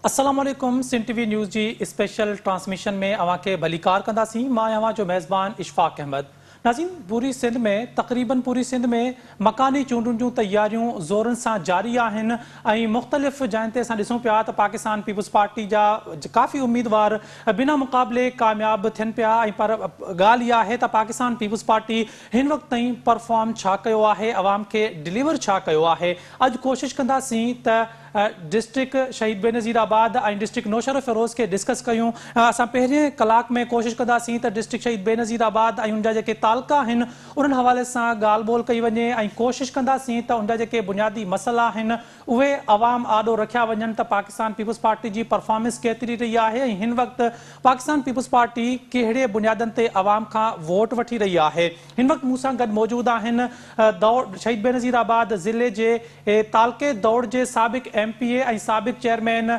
السلام عليڪم سنڌ ٽي V news جي اسپيشل ٽرانسميشن ۾ اوهان کي ڀليڪار ڪنداسين مان آهيان اوهان جو ميزبان اشفاق احمد ناظرين پوري سنڌ ۾ تقريبن پوري سنڌ ۾ مڪاني چونڊن جون تياريون زورن سان جاري آهن ۽ مختلف جاين تي اسان ڏسون پيا ته پاڪستان پيپلز پارٽي جا ڪافي اميدوار بنا مقابلي ڪامياب ٿين پيا ۽ پر ڳالهه اها آهي ته پاڪستان پيپلز پارٽي هن وقت تائين پرفارم ڇا ڪيو آهي عوام کي ڊليور ڇا ڪيو آهي اڄ ڪوشش ڪنداسين ته ڊسٽرڪٽ شهيد بينظير آباد ۽ ڊسٽرڪٽ نوشهروفيروز کي ڊسڪس ڪيون. اسان پهرين ڪلاڪ ۾ ڪوشش ڪنداسين ته ڊسٽرڪٽ شهيد بينظير آباد ۽ ان جا جيڪي تعلقا آهن انهن حوالي سان ڳالهه ٻولهه ڪئي وڃي ۽ ڪوشش ڪنداسين ته ان جا جيڪي بنيادي مسئلا آهن اهي عوام آڏو رکيا وڃن ته پاڪستان پيپلز پارٽي جي پرفارمنس ڪيتري رهي آهي ۽ هن وقت پاڪستان پيپلز پارٽي ڪهڙي بنيادن تي عوام کان ووٽ وٺي رهي آهي. هن وقت مون سان گڏ موجود آهن شهيد بينظير آباد ضلعي جي تعلقي دوڙ جي سابق ايم پي اي ۽ سابق chairman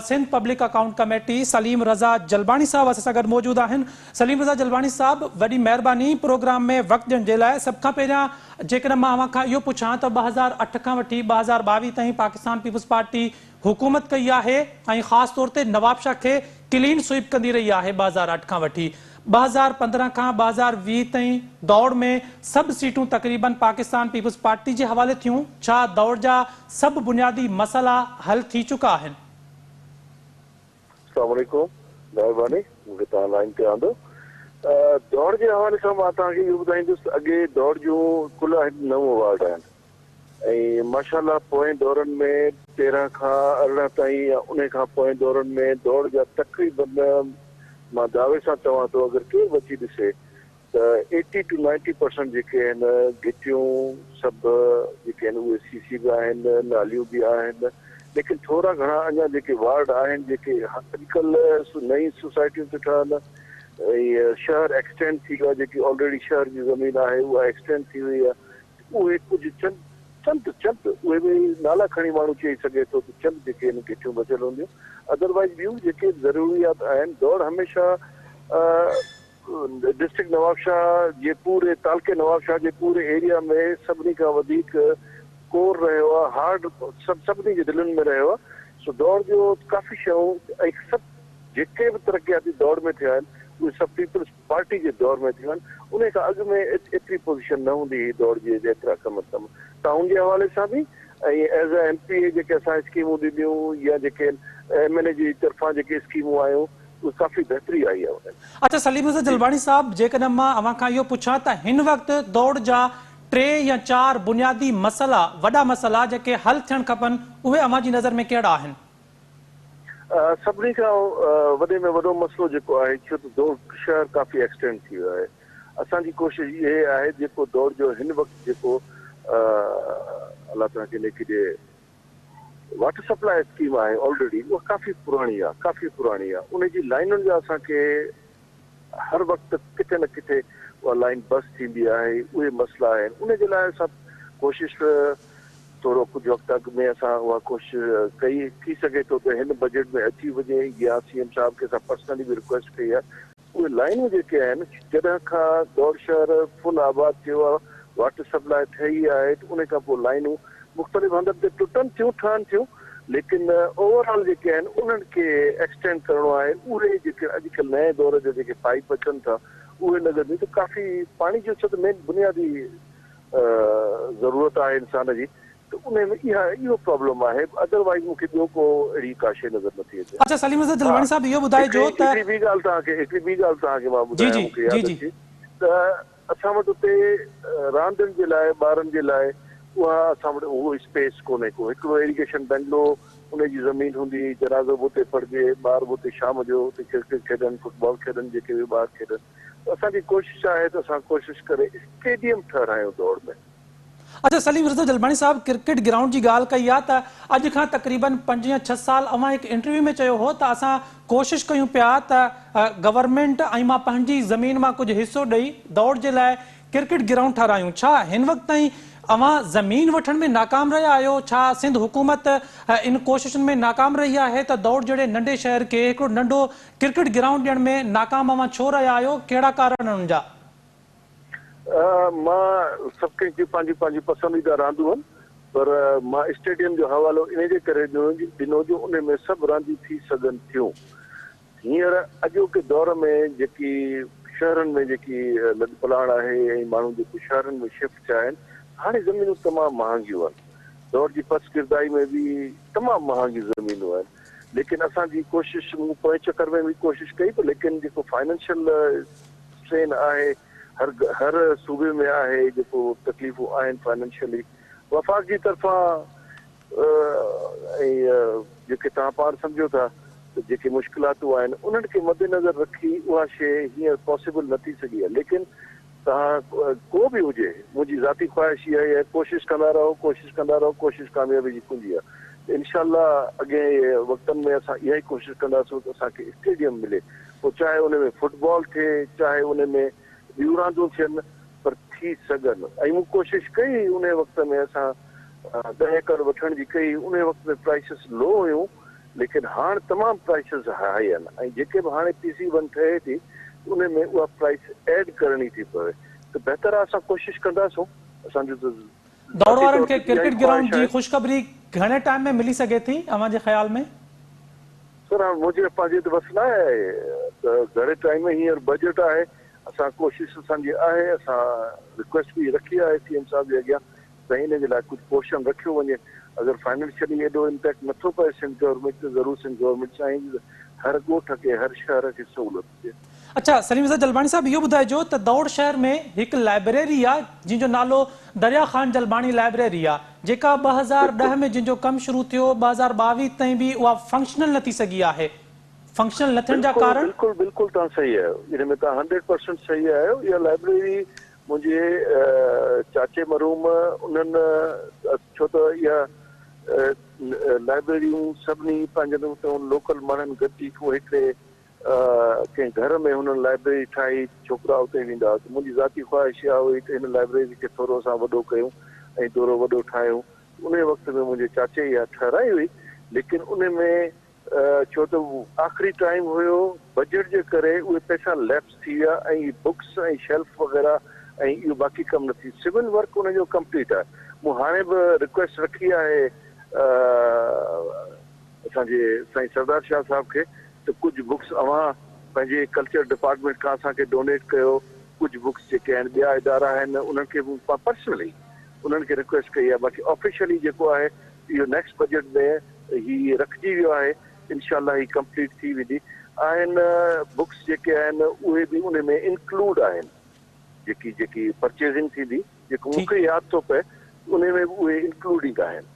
Sindh public account committee Saleem Raza Jalbani صاحب اسان سان گڏ موجود آهن. سليم رضا جلباڻي صاحب وڏي مهرباني پروگرام ۾ وقت ڏيڻ جي لاء. سڀ کان پهريان جيڪڏهن مان اوهان کان اهو پڇان ته 2008 کان وٺي 2022 تائين پاڪستان پيپلز پارٽي حڪومت ڪئي آهي ۽ خاص طور تي نوابشاهه کي ڪلين سوئيپ ڪندي رهي آهي 2008 کان وٺي 2015 کان 2020 تائين دوڙ ۾ سڀ سيٽون تقريبن پاڪستان پيپلز پارٽي جي حوالي ٿيون ڇا دوڙ جا سڀ بنيادي مسئلا حل ٿي چڪا آهن؟ السلام عليڪم مهرباني مون کي توهان لائين تي آندو دوڙ جي حوالي سان مان توهان کي اهو ٻڌائيندس ته اڳي دوڙ جون ڪل آهن نو وارڊ آهن ۽ ماشاء الله پوئين دورن ۾ 13 کان 18 تائين يا انهي کان پوئين دورن ۾ دوڙ جا تقريبن مان دعوي سان چوان ٿو اگر ڪير به اچي ڏسي ته ايٽي ٽو نائنٽي پرسنٽ جيڪي آهن گهٽيون سڀ جيڪي آهن اهي سي سي به آهن ناليون به آهن ليڪن ٿورا گهڻا اڃا جيڪي وارڊ آهن جيڪي اڄڪلهه نئين سوسائٽيون ٿيون ٺهن ۽ شهر ايڪسٽينڊ ٿي ويو آهي جيڪي آلريڊي شهر جي زمين آهي اها ايڪسٽينڊ ٿي وئي آهي اهي ڪجهه چند چند چند اهي به نالا کڻي ماڻهو چئي سگهي ٿو ته چند جيڪي آهن گهٽيون بچيل هونديون ادروائيز ٻيون جيڪي به ضروريات آهن دوڙ هميشه ڊسٽرڪٽ نوابشاهه جي پوري تعلقي نوابشاهه جي پوري ايريا ۾ سڀني کان وڌيڪ ڪور رهيو آهي هارڊ سڀ سڀني جي دلين ۾ رهيو آهي سو دوڙ جو ڪافي شيون ۽ سڀ جيڪي به ترقياتي دوڙ ۾ ٿيا آهن اهي سڀ پيپلز پارٽي جي دور ۾ ٿيون آهن انهي کان اڳ ۾ ايتري پوزيشن نه هوندي هئي دوڙ جي ايترا ڪم ڪم ٽائون جي حوالي سان به ۽ ايز اي ايم پي اي جيڪي اسان اسڪيمون ڏنيون يا جيڪي ايم اين اي جي طرفان جيڪي اسڪيمون آيون اهي ڪافي بهتري آئي آهي انهن ۾. اڇا سليم رضا جي. جلباڻي صاحب جيڪڏهن مان اوهان کان اهو پڇان ته هن وقت دوڙ جا ٽي يا چار بنيادي مسئلا وڏا مسئلا جيڪي حل ٿيڻ کپن اهي اوهان جي نظر ۾ ڪهڙا آهن؟ سڀني کان وڏي ۾ وڏو مسئلو جيڪو آهي ڇو ته دوڙ شهر ڪافي ايڪسٽينڊ ٿي ويو آهي اسان جي ڪوشش اهي آهي جيڪو دوڙ جو هن وقت جيڪو الله توهان کي نيڪي ڏي واٽر سپلاء اسڪيم آهي آلريڊي اها ڪافي پراڻي آهي ڪافي پراڻي آهي ان جي لائنن جا اسان کي هر وقت ڪٿي نه ڪٿي اها لائين بس ٿيندي آهي اهي مسئلا آهن ان جي لاء اسان ڪوشش ٿورو ڪجهه وقت اڳ ۾ اسان اها ڪوشش ڪئي ٿي سگهي ٿو ته هن بجيٽ ۾ اچي وڃي يا سي ايم صاحب کي اسان پرسنلي به رڪويسٽ ڪئي آهي اهي لائينون جيڪي آهن جڏهن کان دوڙ شهر فل آباد ٿيو آهي واٽر سپلاء ٺهي آهي ته ان کان پوء لائينون مختلف هنڌن تي ٽٽن ٿيون ٺهن ٿيون ليڪن اوور آل جيڪي آهن انهن کي ايڪسٽينڊ ڪرڻو آهي اهي جيڪي اڄڪلهه نئين دور جا جيڪي پائيپ اچن ٿا اهي لڳنديون ته ڪافي پاڻي جو ڇو ته مين بنيادي ضرورت آهي انسان جي ته انهي ۾ اها اهو پرابلم آهي ادر وائيز مون کي ٻيو ڪو اهڙي ڪا شي نظر نٿي اچي. اڇا سليم رضا ها جلواڻي صاحب اهو ٻڌائجو هڪڙي ته هڪڙي ٻي ڳالهه توهان کي هڪڙي ٻي ڳالهه توهان کي مان جي ٻڌايان جي مون کي جي ياد جي اچي ته اسان وٽ اتي راندين جي لاء ٻارن جي لاء اها اسان وٽ اهو اسپيس ڪونهي ڪو هڪڙو ايريگيشن بنگلو ان جي زمين هوندي جنازو به اتي پڙهجي ٻار به اتي شام جو اتي ڪرڪيٽ کيڏن فٽبال کيڏن جيڪي به ٻار کيڏن ته اسان جي ڪوشش آهي ته اسان ڪوشش ڪري اسٽيڊيم ٺهرايون دوڙ ۾. اڇا سليم رضا جلباڻي صاحب ڪرڪيٽ گرائونڊ جي ڳالهه ڪئي آ ته اڄ کان تقريبن پنج يا ڇهه سال اوهان هڪ انٽرويو ۾ چيو هو ته اسان ڪوشش ڪيون پيا ته گورنمينٽ ۽ مان پنهنجي زمين مان ڪجهه حصو ڏئي دوڙ جي لاء ڪرڪيٽ گرائونڊ ٺهرايون ڇا هن وقت تائين اوهان زمين وٺڻ ۾ ناڪام رهيا آهيو ڇا سنڌ حڪومت ان ڪوششن ۾ ناڪام رهي آهي ته دوڙ جهڙي ننڍي شهر کي هڪڙو ننڍو ڪرڪيٽ گرائونڊ ڏيڻ ۾ ناڪام اوهان ڇو رهيا آهيو ڪهڙا ڪارڻ آهن ان جا. مان سڀ ڪنهن جون پنهنجون پنهنجون پسنديده راندون آهن. پر مان اسٽيڊيم جو حوالو انهي جي ڪري ڏنو جو انهي ۾ سڀ رانديون ٿي سگهن ٿيون. هينئر اڄوڪي دور ۾ جيڪي شهرن ۾ جيڪي لڏپلاڻ آهي ۽ ماڻهو جيڪو شهرن ۾ شفٽ ٿيا آهن هاڻي زمينون تمام مهانگيون آهن. دور جي پسگردائي ۾ به تمام مهانگيون زمينون آهن ليڪن اسان جي ڪوشش مون پوئين چڪر ۾ به ڪوشش ڪئي پر ليڪن جيڪو فائننشل اسٽرين آهي هر هر صوبي ۾ آهي جيڪو تڪليفون آهن فائننشلي وفاق جي طرفان ۽ جيڪي توهان پاڻ سمجهو ٿا ته جيڪي مشڪلاتون آهن انهن کي مدنظر رکي اها شيء هينئر پاسيبل نه ٿي سگهي آهي ليڪن توهان ڪو به هجي منهنجي ذاتي خواهش اها ئي آهي ڪوشش ڪندا رهو ڪوشش ڪندا رهو ڪوشش ڪاميابي جي ڪنجي آهي ته انشاء الله اڳئين وقتن ۾ اسان اها ئي ڪوشش ڪنداسون ته اسان کي اسٽيڊيم ملي پوء چاهي ان ۾ فٽبال ٿئي چاهي ان ۾ ٻيون راندون ٿين پر ٿي سگهن ۽ مون ڪوشش ڪئي انهي وقت ۾ اسان ڏهه ايڪڙ وٺڻ جي ڪئي انهي وقت ۾ پرائسز لو هيون ليڪن هاڻ تمام پرائسز هائي آهن ۽ جيڪي به هاڻي پي سي ون ٺهي ٿي انهي ۾ اها پرائس ايڊ ڪرڻي ٿي پوي ته بهتر آهي اسان ڪوشش ڪنداسون اسان جو ته دوڙ ذاتي وارن طور کي تي اها ئي ڪرڪيٽ خواهش گرائونڊ جي آهي. خوشخبري گهڻي ٽائيم ۾ ملي سگهي ٿي اوهان جي خيال ۾؟ سر هاڻ منهنجي پنهنجي ته وس ناهي ته گهڻي ٽائيم ۾ هينئر بجيٽ آهي اسان ڪوشش اسان جي آهي اسان رڪويسٽ به رکي آهي سي ايم صاحب جي اڳيان سائين ان جي لاء ڪجهه پورشن رکيو وڃي اگر فائننشلي ايڏو امپيڪٽ نٿو پئي سنڌ گورنمينٽ تي ضرور سنڌ گورنمينٽ چاهيندي ته هر ڳوٺ کي هر شهر کي سهولت هجي. اڇا سليم رضا جلباڻي صاحب اهو ٻڌائجو ته دوڙ شهر ۾ هڪ لائبريري آ جنهن جو نالو دريا خان جلباڻي لائبريري آ جيڪا 2010 ۾ جنهن جو ڪم شروع ٿيو 2022 تائين به اها فنڪشنل نه ٿي سگهي آهي فنڪشنل نه ٿيڻ جا بلڪل ڪارڻ؟ بلڪل بلڪل توهان صحيح آهيو ان ۾ توهان هنڊريڊ پرسنٽ صحيح آهيو اها لائبريري منهنجي چاچي مرحوم انهن ڇو ته اها لائبريريون سڀني پنهنجن اتان لوڪل ماڻهن گڏجي ڪو هڪڙي ڪنهن گهر ۾ هنن لائبريري ٺاهي ڇوڪرا اتي ويندا هئا ته منهنجي ذاتي خواهش اها هئي ته هن لائبريري کي ٿورو اسان وڏو ڪيون ۽ دورو وڏو ٺاهيون انهي وقت ۾ منهنجي چاچي اها ٺهرائي هئي ليڪن انهي ۾ ڇو ته آخري ٽائيم هيو بجيٽ جي ڪري اهي پئسا ليپس ٿي ويا ۽ بڪس ۽ شيلف وغيره ۽ اهو باقي ڪم نه ٿي سول ورڪ ان جو ڪمپليٽ آهي مون هاڻي به رڪويسٽ رکي آهي اسان جي سائين سردار شاهه صاحب کي ته ڪجهه بڪس اوهان پنهنجي ڪلچر ڊپارٽمينٽ کان اسان کي ڊونيٽ ڪيو ڪجهه بڪس جيڪي آهن ٻيا ادارا آهن انهن کي به پرسنلي انهن کي رڪويسٽ ڪئي آهي باقي آفيشلي جيڪو آهي اهو نيڪسٽ بجيٽ ۾ هي رکجي ويو آهي انشاء الله هي ڪمپليٽ ٿي ويندي آهن بڪس جيڪي آهن اهي به ان ۾ انڪلوڊ آهن جيڪي جيڪي پرچيزنگ ٿيندي جيڪو مون کي ياد ٿو پئي ان ۾ به اهي انڪلوڊنگ آهن.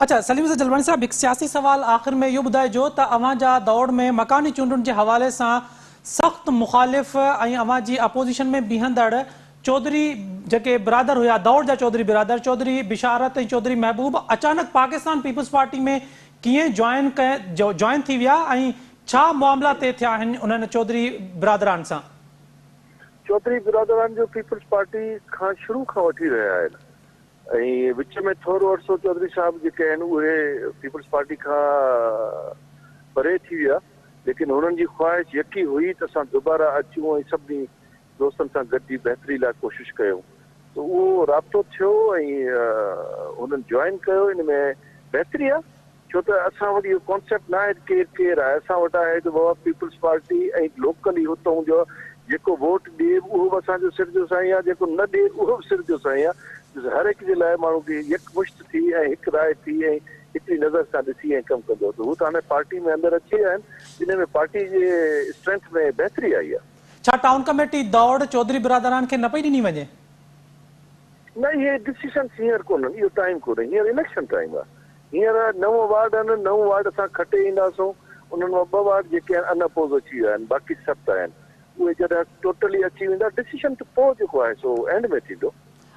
اڇا سليم رضا جلباڻي صاحب هڪ سياسي سوال آخر ۾ اهو ٻڌائجو ته اوهان جا دوڙ ۾ مڪاني چونڊن جي حوالي سان سخت مخالف ۽ اوهان جي اپوزيشن ۾ بيهندڙ چوڌري جيڪي برادر هيا دوڙ جا چوڌري برادر چوڌري بشارت ۽ چوڌري محبوب اچانڪ پاڪستان پيپلز پارٽي ۾ ڪيئن جوائن جوائن ٿي ويا ۽ ڇا معاملا طئي ٿيا آهن انهن چوڌري برادران سان؟ چوڌري برادران جو پيپلز پارٽي کان شروع کان وٺي رهيا آهن ۽ وچ ۾ ٿورو عرصو چوڌري صاحب جيڪي آهن اهي پيپلز پارٽي کان پري ٿي ويا ليڪن هنن جي خواهش يڪي هئي ته اسان دوباره اچون ۽ سڀني دوستن سان گڏجي بهتري لاء ڪوشش ڪيون ته اهو رابطو ٿيو ۽ هنن جوائن ڪيو ان ۾ بهتري آ ڇو ته اسان وٽ اهو ڪانسيپٽ نه آهي ته ڪير ڪير آهي، اسان وٽ آهي ته بابا پيپلز پارٽي ۽ لوڪلي هتئون جو جيڪو ووٽ ڏئي به اهو به اسان جو سر جو سائين آهي، جيڪو نه ڏئي اهو به سر جو سائين آهي، هر هڪ جي لاء ماڻهو کي يڪ مشت ٿي ۽ هڪ راء ٿي ۽ هڪڙي نظر سان ڏسي ۽ ڪم ڪندو ته هو ته هاڻي پارٽي ۾ اندر اچي ويا آهن، انهي ۾ پارٽي جي اسٽرينٿ ۾ بهتري آئي آهي. ڇا ٽائون ڪميٽي دوڙ چوڌري برادران کي نه پئي ڏني وڃي؟ نه اهي ڊسيشنس هينئر ڪونهن، اهو ٽائيم ڪونهي، هينئر اليڪشن ٽائيم آهي. هينئر نو وارڊ آهن، نو وارڊ اسان کٽي اينداسون، انهن مان ٻه وارڊ جيڪي آهن ان اپوز اچي ويا آهن، باقي ست آهن، اهي جڏهن ٽوٽلي اچي ويندا، ڊسيشن ته پوء جيڪو آهي سو اينڊ ۾ ٿيندو.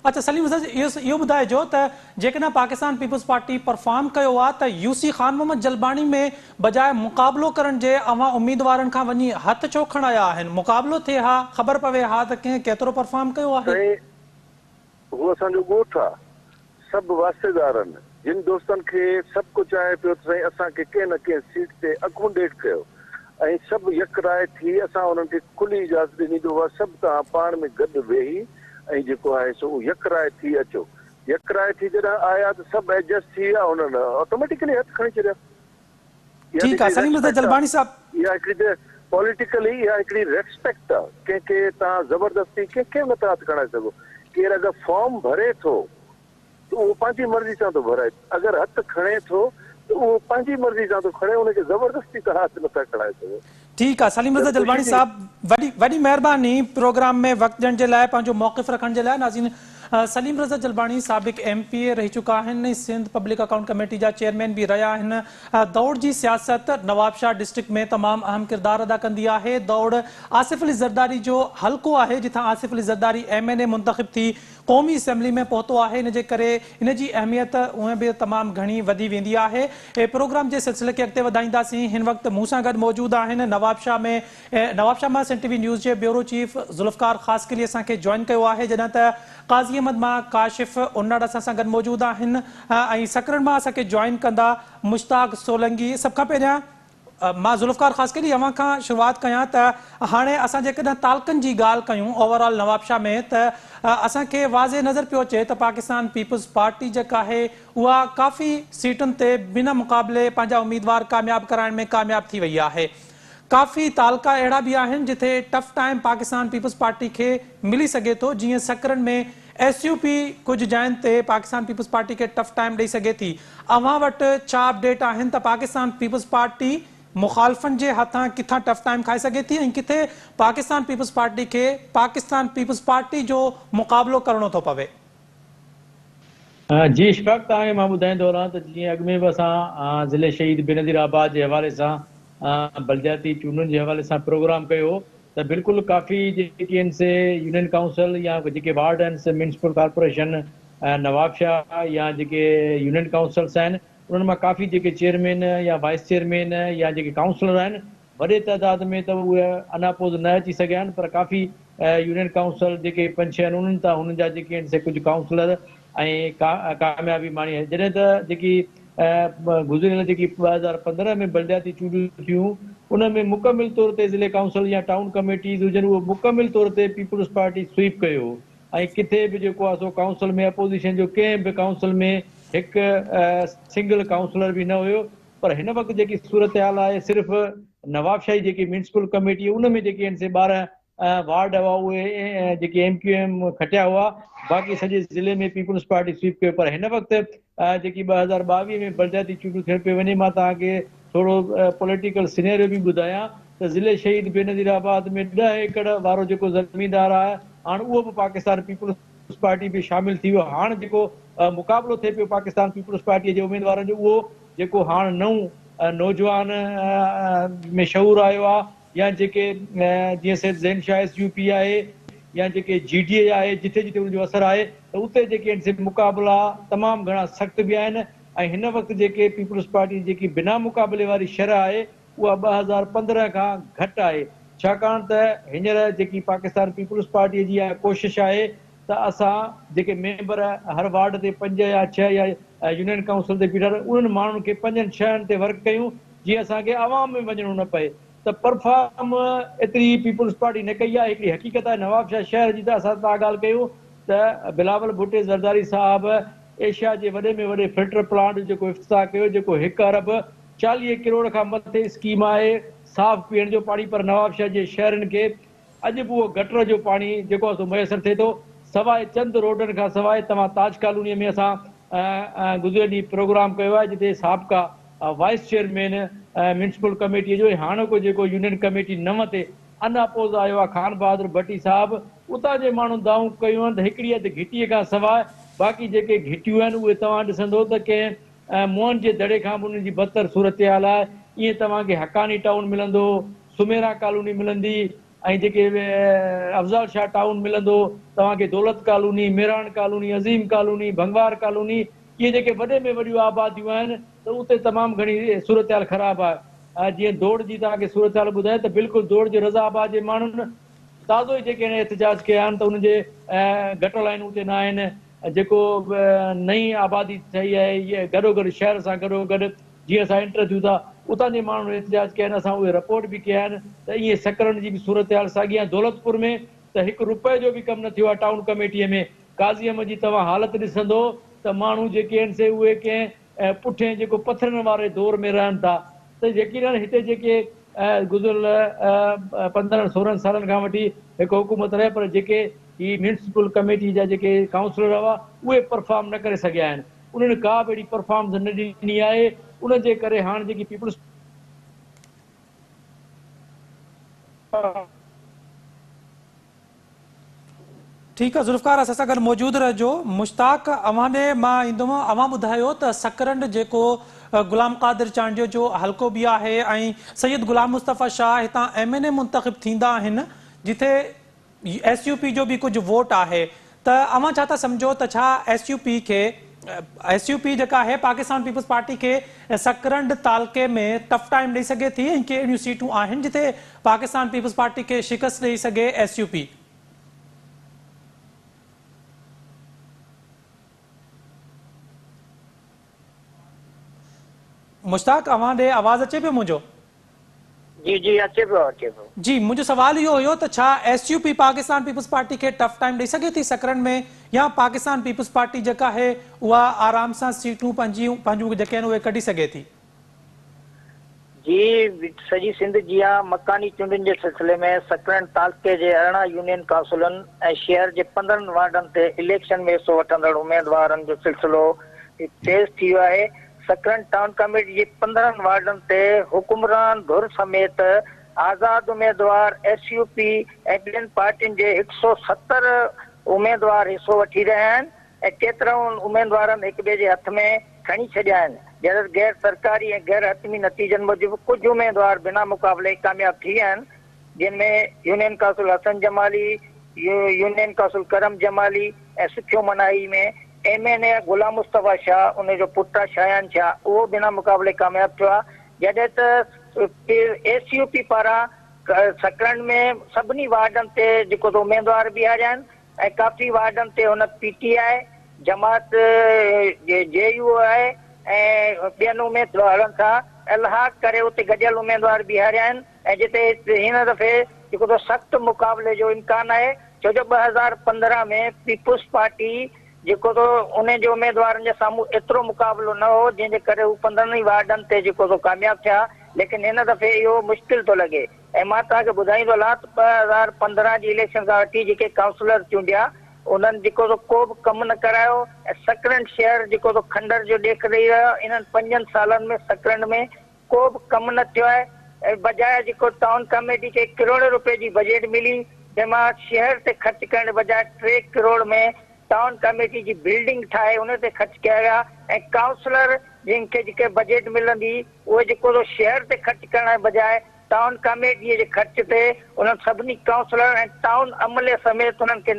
اڇا سليم حسن اهو ٻڌائجو ته جيڪڏهن پاڪستان پيپلز پارٽي پرفارم ڪيو آ ته يو سي خان محمد جلباڻي ۾ بجاء مقابلو ڪرڻ جي اوهان اميدوارن کان وڃي هٿ ڇو کڻايا آهن، مقابلو ٿئي ها خبر پوي ها ته ڪنهن ڪيترو پرفارم ڪيو آهي. سائين هو اسان جو ڳوٺ آ، سڀ واسطيدارن، جن دوستن کي سڀ ڪو چاهي پيو ته سائين اسان کي ڪنهن نه ڪنهن سيٽ تي اڪومڊيٽ ڪيو ۽ سڀ يڪ راء ٿي اسان انهن کي کلي اجازت ڏني ته اها سڀ توهان پاڻ ۾ گڏ ويهي ۽ جيڪو آهي سو يڪ راء ٿي اچو. يڪراء ٿي جڏهن آيا ته سڀ ايڊجسٽ ٿي ويا انهن آٽوميٽيڪلي هٿ کڻي ڇڏيا. اها ٺيڪ آ هڪڙي سليم رضا ريسپيڪٽ آ. جلباڻي صاحب. اها هڪڙي ته پوليٽيڪلي اها هڪڙي ريسپيڪٽ آ. ڪنهن کي توهان زبردستي ڪنهن کي به نٿا هٿ کڻائي سگهو. ڪير اگر فارم ڀري ٿو ته اهو پنهنجي مرضي سان ٿو ڀرائي. اگر هٿ کڻي ٿو ته اهو پنهنجي مرضي سان ٿو کڻي ان کي زبردستي توهان هٿ نٿا کڻائي سگهو. ٺيڪ آ سليم رضا ته خوشي جلباڻي ٿي. صاحب وڏي وڏي مهرباني پروگرام ۾ وقت ڏيڻ جي لاء پنهنجو موقف رکڻ جي لاء ناظرين سليم رضا جلباڻي سابق ايم پي اي رهي چڪا آهن ۽ سنڌ پبلڪ اڪائونٽ ڪميٽي جا چيئرمين به رهيا آهن دوڙ جي سياست نوابشاهه ڊسٽرڪٽ ۾ تمام اهم ڪردار ادا ڪندي آهي دوڙ آصف علي زرداري جو حلقو آهي جتان Asif Ali Zardari M N A منتخب ٿي قومي اسيمبلي ۾ پهتو آهي ان جي ڪري ان جي اهميت هونئن به تمام گهڻي وڌي ويندي آهي. پروگرام جي سلسلي کي اڳتي وڌائينداسين هن وقت مون سان گڏ موجود آهن نوابشاهه ۾ نوابشاهه مان سنڌ ٽي وي نيوز جي بيورو چيف ذوالفقار خاصخيلي اسان کي جوائن ڪيو آهي جڏهن ته قاضي احمد مان ڪاشف انڙ اسان سان گڏ موجود آهن ۽ سڪرنڊ مان اسان کي جوائن ڪندا مشتاق سولنگي سڀ کان پهريان مان ذوالفقار خاصخيلي اوهان کان شروعات ڪيان ته هاڻي اسان جيڪڏهن تعلقن جي ڳالهه ڪيون اوور آل نوابشاهه ۾ ته اسان کي واضح نظر پيو اچي ته پاڪستان پيپلز پارٽي جيڪا آهي اها ڪافي سيٽن تي بنا مقابلي پنهنجا اميدوار ڪامياب ڪرائڻ ۾ ڪامياب ٿي وئي آهي ڪافي تعلقا اهڙا به آهن جتي tough time Pakistan peoples party کي ملي سگهي ٿو جيئن سڪرنڊ ۾ ايس يو پي ڪجهه جاين تي پاڪستان پيپلز پارٽي کي ٽف ٽائيم ڏئي سگهي ٿي اوهان وٽ ڇا اپڊيٽ آهن ته پاڪستان پيپلز پارٽي مخالفن جي هٿان ڪٿان ٽف ٽائيم کائي سگهي ٿي ۽ ڪٿي پاڪستان پيپلز پارٽي کي پاڪستان پيپلز پارٽي جو مقابلو ڪرڻو ٿو پوي؟ جي اشفاق توهان کي مان ٻڌائيندو هلان ته جيئن اڳ ۾ به اسان ضلعي شهيد بينظير آباد جي حوالي سان بلدياتي چونڊن جي حوالي سان پروگرام ڪيو هو ته بلڪل ڪافي جيڪي آهن سي يونين ڪائونسل يا جيڪي وارڊ آهن سي ميونسپل ڪارپوريشن نوابشاهه يا جيڪي يونين ڪائونسلس آهن انهن مان ڪافي جيڪي چيئرمين يا وائيس چيئرمين يا جيڪي ڪائونسلر آهن وڏي تعداد ۾ ته اهي اناپوز نه اچي سگهيا آهن پر ڪافي يونين ڪائونسل جيڪي پنج ڇهه آهن انهن تان هنن جا جيڪي آهن سي ڪجهه ڪائونسلر ۽ ڪاميابي ماڻي آهي جڏهن ته جيڪي گذريل جيڪي 2015 ۾ بلدياتي چونڊون ٿيون ان ۾ مڪمل طور تي ضلعي ڪائونسل يا ٽائون ڪميٽيز هجن اهو مڪمل طور تي پيپلز پارٽي سوئيپ ڪيو ۽ ڪٿي به جيڪو آهي سو ڪائونسل ۾ اپوزيشن جو ڪنهن به ڪائونسل ۾ هڪ سنگل ڪائونسلر به نه هيو پر هن وقت جيڪي صورتحال آهي صرف نوابشاهي جيڪي ميونسپل ڪميٽي ان ۾ جيڪي آهن سي 12 وارڊ هئا اهي جيڪي ايم ڪيو ايم کٽيا هئا باقي سڄي ضلعي ۾ پيپلز پارٽي سويپ ڪيو پر هن وقت جيڪي 2022 ۾ بلدياتي چونڊون ٿيڻ پيو وڃي مان توهان کي ٿورو پوليٽيڪل سينيريو به ٻڌايان ته ضلعي شهيد بينظير آباد ۾ ڏهه ايڪڙ وارو جيڪو زميندار آهي هاڻ اهو به پاڪستان پيپلز پارٽي ۾ شامل ٿي ويو هاڻ جيڪو مقابلو ٿئي پيو پاڪستان پيپلز پارٽي جي اميدوارن جو اهو جيڪو هاڻ نئون نوجوان ۾ شعور آيو آهي يا جيڪي جيئن Syed Zain Shah S U P آهي يا جيڪي جي ڊي اي آهي جٿي جٿي ان جو اثر آهي ته اتي جيڪي آهن سي مقابلا تمام گهڻا سخت به آهن ۽ هن وقت جيڪي پيپلز پارٽي جيڪي بنا مقابلي واري شرح آهي اها 2015 کان گهٽ آهي ڇاڪاڻ ته هينئر جيڪي پاڪستان پيپلز پارٽي جي اها ڪوشش آهي ته اسان جيڪي ميمبر هر وارڊ تي پنج يا ڇهه يا يونين ڪائونسل تي بيٺل انهن ماڻهن کي پنجن ڇهن تي ورڪ ڪيون جيئن اسان کي عوام ۾ وڃڻو نه پئي ته پرفارم ايتري پيپلز پارٽي نه ڪئي آهي هڪڙي حقيقت آهي نوابشاهه شهر جي ته اسان تان ڳالهه ڪيون ته بلاول ڀٽي زرداري صاحب ايشيا جي وڏي ۾ وڏي فلٽر پلانٽ جو جيڪو افتتاح ڪيو جيڪو هڪ ارب 40 ڪروڙ کان مٿي اسڪيم آهي صاف پيئڻ جو پاڻي پر نوابشاهه جي شهرين کي اڄ به اهو گٽر جو پاڻي جيڪو آهي سو ميسر ٿئي ٿو سواء چند روڊن کان سواء توهان تاج ڪالوني ۾ اسان گذريل ڏينهن پروگرام ڪيو آهي جتي سابقه وائيس چيئرمين ميونسپل ڪميٽي جو ۽ هاڻوڪو جيڪو يونين ڪميٽي 9 تي ان اپوز آيو آهي خان بهادر ڀٽي صاحب اتان جي ماڻهن دانهون ڪيون آهن ته هڪڙي اڌ گهٽي کان سواء باقي جيڪي گهٽيون آهن اهي توهان ڏسندو ته ڪنهن ۽ موهن جي دڙي کان به انهن جي بدتر صورتحال آهي، ائين توهان کي حقاني ٽائون ملندو، سميرا ڪالوني ملندي ۽ جيڪي افضال شاهه ٽائون ملندو، توهان کي Daulat colony, Mehran colony, Azeem colony, Bhangwar colony, اهي جيڪي وڏي ۾ وڏيون آباديون آهن ته اتي تمام گهڻي صورتحال خراب آهي. جيئن دوڙ جي توهان کي صورتحال ٻڌائي ته بلڪل دوڙ جي رضا آباد جي ماڻهن تازو ئي جيڪي هن احتجاج ڪيا آهن ته انهن جي گٽر لائينون اتي نه آهن، جيڪو نئين آبادي ٺهي آهي گڏوگڏ شهر سان گڏوگڏ جيئن اسان انٽر ٿيون ٿا اتان جي ماڻهن احتجاج ڪيا آهن اسان اهي رپورٽ به ڪيا آهن ته ائين سڪرنڊ جي به صورتحال ساڳي آهي دولتپور ۾ ته هڪ روپئي جو به ڪم نه ٿيو آهي ٽائون ڪميٽي ۾ قاضي احمد جي توهان حالت ڏسندو ته ماڻهو جيڪي آهن سي اهي ڪنهن پٺئين جيڪو پٿرن واري دور ۾ رهن ٿا ته يقينن هتي جيڪي گذريل 15 16 سالن کان وٺي هڪ حڪومت رهي پر جيڪي هي ميونسپل ڪميٽي جا جيڪي ڪائونسلر هئا اهي پرفارم نه ڪري سگهيا آهن انهن ڪا به اهڙي پرفارمنس نه ڏني آهي ان جي ڪري هاڻ جيڪي پيپلز ٺيڪ آ ذوالفقار اسان سان گڏ موجود رهجو. مشتاق اوهان ڏي مان ايندم اوهان ٻڌايو ته سڪرنڊ جيڪو غلام قادر چانڊيو جو حلقو به آهي ۽ سيد غلام مصطفيٰ شاهه هتان ايم اين اي منتخب ٿيندا آهن جتي ايس يو پي جو به ڪجهه ووٽ آهي ته اوهان ڇا ٿا سمجهو ته ڇا ايس يو پي کي ايس يو پي جيڪا آهي پاڪستان پيپلز پارٽي کي سڪرنڊ تعلقي ۾ ٽف ٽائيم ڏئي سگهي ٿي ۽ ڪي اهڙيون سيٽون آهن جتي پاڪستان پيپلز پارٽي کي شڪست ڏئي سگهي ايس يو پي؟ مشتاق اوهان ڏي آواز اچي پيو منهنجو؟ جي جي اچي پيو اچي پيو. جي منهنجو سوال اهو هيو ته ڇا S U P Pakistan Peoples Party کي ٽف ٽائيم ڏئي سگهي ٿي سڪرنڊ ۾ يا پاڪستان پيپلز پارٽي جيڪا آهي اها آرام سان سيٽون پنهنجيون پنهنجون جيڪي آهن اهي ڪڍي سگهي ٿي؟ جي سڄي سنڌ جيان مڪاني چونڊن جي سلسلي ۾ سڪرنڊ تعلقي جي 18 يونين ڪائونسلن ۽ شهر جي 15 وارڊن تي اليڪشن ۾ حصو وٺندڙ اميدوارن جو سلسلو تيز ٿي ويو آهي. سڪرنڊ ٽائون ڪميٽي جي 15 وارڊن تي حڪمران ڌر سميت آزاد اميدوار، ايس يو پي ۽ ٻين پارٽين جي هڪ سئو 70 اميدوار حصو وٺي رهيا آهن ۽ ڪيترائن اميدوارن هڪ ٻئي جي هٿ ۾ کڻي ڇڏيا آهن، جڏهن ته غير سرڪاري ۽ غير حتمي نتيجن موجب ڪجهه اميدوار بنا مقابلي ڪامياب ٿي ويا آهن، جن ۾ union council Hassan Jamali, union council Karam Jamali ۽ Sukhio Manahai ۾ M N A Ghulam Mustafa Shah ان جو پٽ شايان شاهه اهو بنا مقابلي ڪامياب ٿيو آهي، جڏهن ته ايس يو پي پاران سڪرنڊ ۾ سڀني وارڊن تي جيڪو ته اميدوار بيهاريا آهن ۽ ڪافي وارڊن تي هن پي ٽي آء، جماعت جي يو آء ۽ ٻين اميدوارن سان الحاق ڪري اتي گڏيل اميدوار بيهاريا آهن ۽ جتي هن دفعي جيڪو ته سخت مقابلي جو امڪان آهي ڇو جو 2015 ۾ پيپلز پارٽي جيڪو ته انهن جي اميدوارن جي سامهون ايترو مقابلو نه هو جنهن جي ڪري هو 15 ئي وارڊن تي جيڪو سو ڪامياب ٿيا ليڪن هن دفعي اهو مشڪل ٿو لڳي. ۽ مان توهان کي ٻڌائيندو هلان ته 2015 جي اليڪشن کان وٺي جيڪي ڪائونسلر چونڊيا انهن جيڪو سو ڪو به ڪم نه ڪرايو ۽ سڪرنڊ شهر جيڪو سو کنڊر جو ڏيک ڏئي رهيو آهي انهن پنجن سالن ۾ سڪرنڊ ۾ ڪو به ڪم نه ٿيو آهي ۽ بجاء جيڪو ٽائون ڪميٽي کي ڪروڙين روپين جي بجيٽ ملي جنهن مان شهر تي خرچ ڪرڻ جي بجاء 3 ڪروڙ ۾ ٽائون ڪميٽي جي بلڊنگ ٺاهي ان تي خرچ ڪيا ويا ۽ ڪائونسلر جن کي جيڪي بجيٽ ملندي اهي جيڪو سو شهر تي خرچ ڪرڻ جي بجاء ٽائون ڪميٽيء جي خرچ تي انهن سڀني ڪائونسلرن ۽ ٽائون عملي سميت انهن کي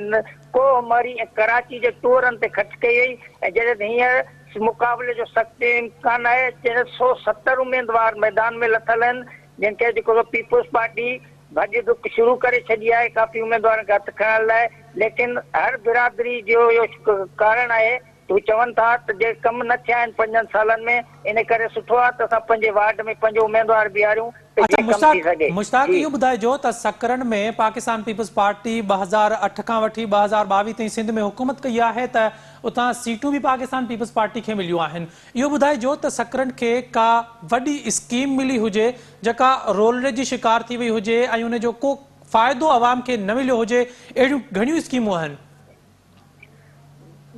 ڪوهه مري ۽ ڪراچي جي ٽوئرن تي خرچ ڪئي وئي ۽ جڏهن ته هينئر مقابلي جو سخت امڪان آهي جڏهن 170 اميدوار ميدان ۾ لٿل آهن جن کي جيڪو سو پيپلز پارٽي ڀڄ ڊڪ شروع ڪري ڇڏي آهي ڪافي اميدوارن کي هٿ کڻڻ لاء ليڪن هر برادري جو اهو ڪارڻ آهي ته هو چون ٿا ته جي ڪم نه ٿيا آهن پنجن سالن ۾ ان ڪري سٺو آهي ته اسان پنهنجي وارڊ ۾ پنهنجو اميدوار بيهاريون ته اڇا جيئن ڪم ٿي مشتاق سگهي. مشتاق جي. اهو ٻڌائجو ته سڪرنڊ ۾ پاڪستان پيپلز پارٽي 2008 کان وٺي 2022 تائين سنڌ ۾ حڪومت ڪئي آهي ته اتان سيٽون به پاڪستان پيپلز پارٽي کي مليون آهن اهو ٻڌائجو ته سڪرنڊ کي ڪا وڏي اسڪيم ملي هجي جيڪا رولڙي جي شڪار ٿي وئي هجي ۽ ان جو ڪو فائدو عوام کي نه مليو هجي اهڙيون گهڻيون اسڪيمون آهن.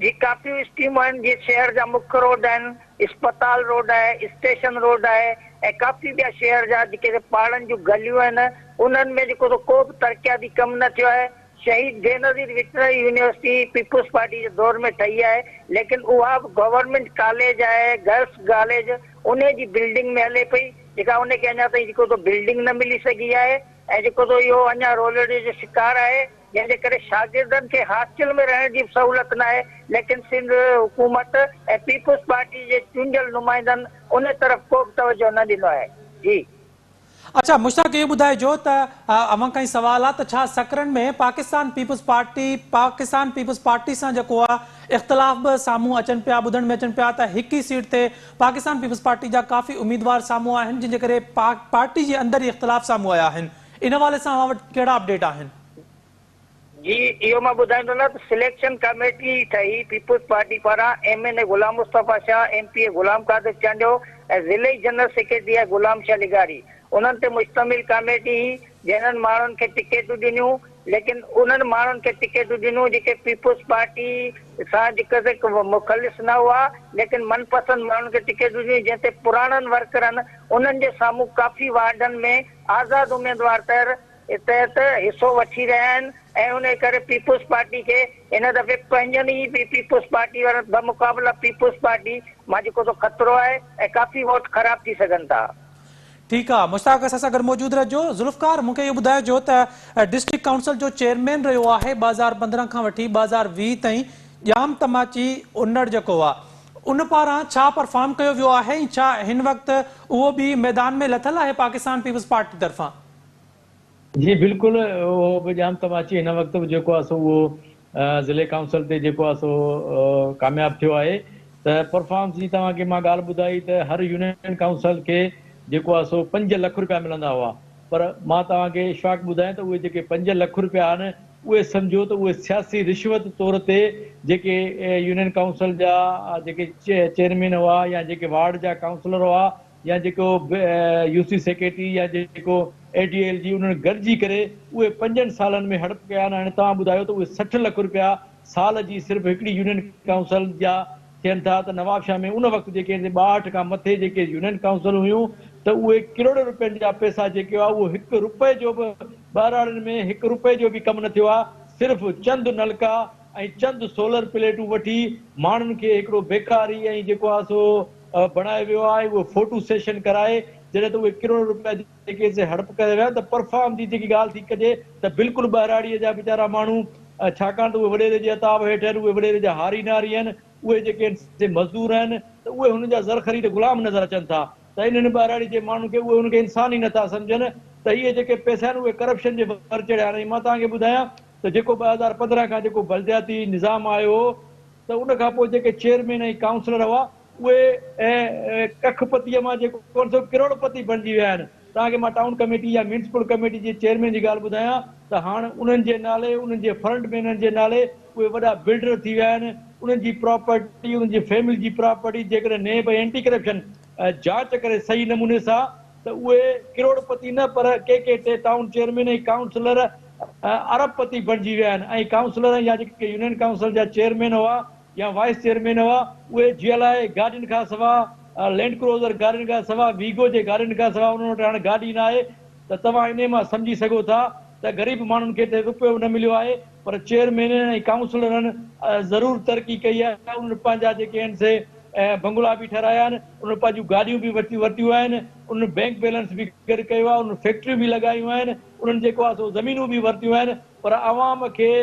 جي ڪافيون اسڪيمون آهن جيئن شهر جا مک روڊ آهن، اسپتال روڊ آهي، اسٽيشن روڊ آهي ۽ ڪافي ٻيا شهر جا جيڪي پاڙن جون گليون آهن انهن ۾ جيڪو سو ڪو به ترقياتي ڪم نه ٿيو آهي. Shaheed Benazir veterinary university Peoples Party جي دور ۾ ٺهي آهي ليڪن اها به گورنمينٽ ڪاليج آهي گرلس ڪاليج انهي جي بلڊنگ ۾ هلي پئي جيڪا ان کي اڃا تائين جيڪو سو بلڊنگ نه ملي سگهي آهي ۽ جيڪو سو اهو اڃا رولڙي جو شڪار آهي. جنهن جي ڪري شاگردن کي هاسٽل ۾ رهڻ جي به سهولت ناهي، ليڪن سنڌ حڪومت ۽ پيپلز پارٽي جي چونڊيل نمائندن ان طرف ڪو به توجهه نه ڏنو آهي. جي. اڇا مشتاق اهو ٻڌائجو ته اوهان کان ئي سوال آ ته ڇا Sakrand ۾ Pakistan Peoples Party Pakistan Peoples Party سان جيڪو آ اختلاف به سامهون اچن پيا ٻڌڻ ۾ اچن پيا ته هڪ ئي سيٽ تي پاڪستان پيپلز پارٽي جا ڪافي اميدوار سامهون آهن جن جي ڪري پارٽي جي اندر ئي اختلاف سامهون آيا آهن ان حوالي سان اوهان وٽ ڪهڙا اپڊيٽ آهن؟ جي اهو مان ٻڌائيندو نه ته سليڪشن ڪميٽي ٺهي پيپلز پارٽي پاران M N A Ghulam Mustafa Shah, M P A Ghulam Qadir Chandio ۽ ضلعي جنرل سيڪريٽري آهي غلام شاهه لغاري انهن تي مشتمل ڪميٽي هئي جنهن ماڻهن کي ٽڪيٽون ڏنيون ليڪن انهن ماڻهن کي ٽڪيٽون ڏنيون جيڪي پيپلز پارٽي سان جيڪي مخلص نه هئا ليڪن من پسند ماڻهن کي ٽڪيٽون ڏنيون جنهن تي پراڻن ورڪرن انهن جي سامهون ڪافي وارڊن ۾ آزاد اميدوار طور تحت حصو وٺي رهيا آهن ۽ انهي ڪري پيپلز پارٽي کي هن دفعي پنهنجن ئي پيپلز پارٽي وارن بمقابله پيپلز پارٽي مان جيڪو سو خطرو آهي ۽ ڪافي ووٽ خراب ٿي سگهن ٿا. ٺيڪ آ مشتاق اسان سان گڏ موجود رهجو. ذوالفقار مون کي اهو ٻڌائجو ته ڊسٽرڪٽ ڪائونسل جو چيئرمين رهيو آهي 2015 کان وٺي 2020 تائين ڄام تماچي انڙ جيڪو آ ان پاران ڇا پرفارم ڪيو ويو آهي ۽ ڇا هن وقت اهو به ميدان ۾ لٿل آهي پاڪستان پيپلز پارٽي طرفان؟ جي بلڪل اهو به ڄام تماچي هن وقت به جيڪو آهي سو اهو ضلعي ڪائونسل تي جيڪو آهي سو ڪامياب ٿيو آهي ته پرفارمنس جي توهان کي مان ڳالهه ٻڌائي ته هر يونين ڪائونسل کي جيڪو آهي سو 5 لک روپيا ملندا هئا پر مان توهان کي اشفاق ٻڌايان ته اهي جيڪي 5 لک روپيا آهن اهي سمجهو ته اهي سياسي رشوت طور تي جيڪي يونين ڪائونسل جا جيڪي چيئرمين هئا يا جيڪي وارڊ جا ڪائونسلر هئا يا جيڪو يو سي سيڪريٽري يا جيڪو اي ڊي ايل جي انهن گڏجي ڪري اهي پنجن سالن ۾ هڙپ ڪيا آهن هاڻي توهان ٻڌايو ته اهي 60 لک روپيا سال جي صرف هڪڙي يونين ڪائونسل جا ٿين ٿا ته نوابشاهه ۾ ان وقت جيڪي 62 کان مٿي جيڪي يونين ڪائونسل هيون ته اهي ڪروڙين روپين جا پئسا جيڪي هئا اهو هڪ روپئي جو به ٻهراڙين ۾ هڪ روپئي جو به ڪم نه ٿيو آهي صرف چند نلڪا ۽ چند سولر پليٽون وٺي ماڻهن کي هڪڙو بيڪاري ۽ جيڪو آهي سو بڻايو ويو آهي اهو فوٽو سيشن ڪرائي جڏهن ته اهي ڪروڙين روپيا جيڪي سي هڙپ ڪري ويا ته پرفارم جي جيڪي ڳالهه ٿي ڪجي ته بلڪل ٻهراڙيء جا ويچارا ماڻهو ڇاڪاڻ ته اهي وڏيري جي عتاب هيٺ آهن اهي وڏيري جا هاري ناري آهن اهي جيڪي آهن سي مزدور آهن ته اهي هنن جا زرخريد غلام نظر اچن ٿا ته انهن ٻهراڙي جي ماڻهن کي اهي انهن کي انسان ئي نٿا سمجهن ته اهي جيڪي پئسا آهن اهي ڪرپشن جي ور چڙهيا آهن ۽ مان توهان کي ٻڌايان ته جيڪو 2015 کان جيڪو بلدياتي نظام آيو هو ته ان کان پوء جيڪي چيئرمين ۽ ڪائونسلر هئا اهي ڪک پتيء مان جيڪو آهن سو ڪروڙ پتي بڻجي ويا آهن. توهان کي مان ٽائون ڪميٽي يا ميونسپل ڪميٽي جي چيئرمين جي ڳالهه ٻڌايان ته هاڻ انهن جي نالي انهن جي فرنٽ مينن جي نالي اهي وڏا بلڊر ٿي ويا آهن انهن جي پراپرٽي انهن جي فيملي جي پراپرٽي جيڪڏهن نيب ۽ اينٽي ڪرپشن جاچ ڪري صحيح نموني سان ته اهي ڪروڙ پتي نه پر ڪي ڪي ٽائون چيئرمين ۽ ڪائونسلر ارب پتي بڻجي ويا آهن ۽ ڪائونسلر يا جيڪي يونين ڪائونسل جا چيئرمين هئا يا وائيس چيئرمين هئا اهي جي ايل I گاڏين کان سوا لينڊ ڪروزر گاڏين کان سوا ويگو جي گاڏين کان سوا انهن وٽ هاڻ گاڏي نه آهي ته توهان انهي مان سمجهي سگهو ٿا ته غريب ماڻهن کي ته رپيو به نه مليو آهي پر چيئرمينن ۽ ڪائونسلرن ضرور ترقي ڪئي آهي انهن پنهنجا جيڪي آهن سي بنگلا به ٺهرايا آهن انهن پنهنجون گاڏيون به ورتيون آهن انهن بئنڪ بيلنس به گڏ ڪيو آهي انهن فيڪٽريون به لڳايون آهن انهن جيڪو آهي سو زمينون به ورتيون آهن پر عوام کي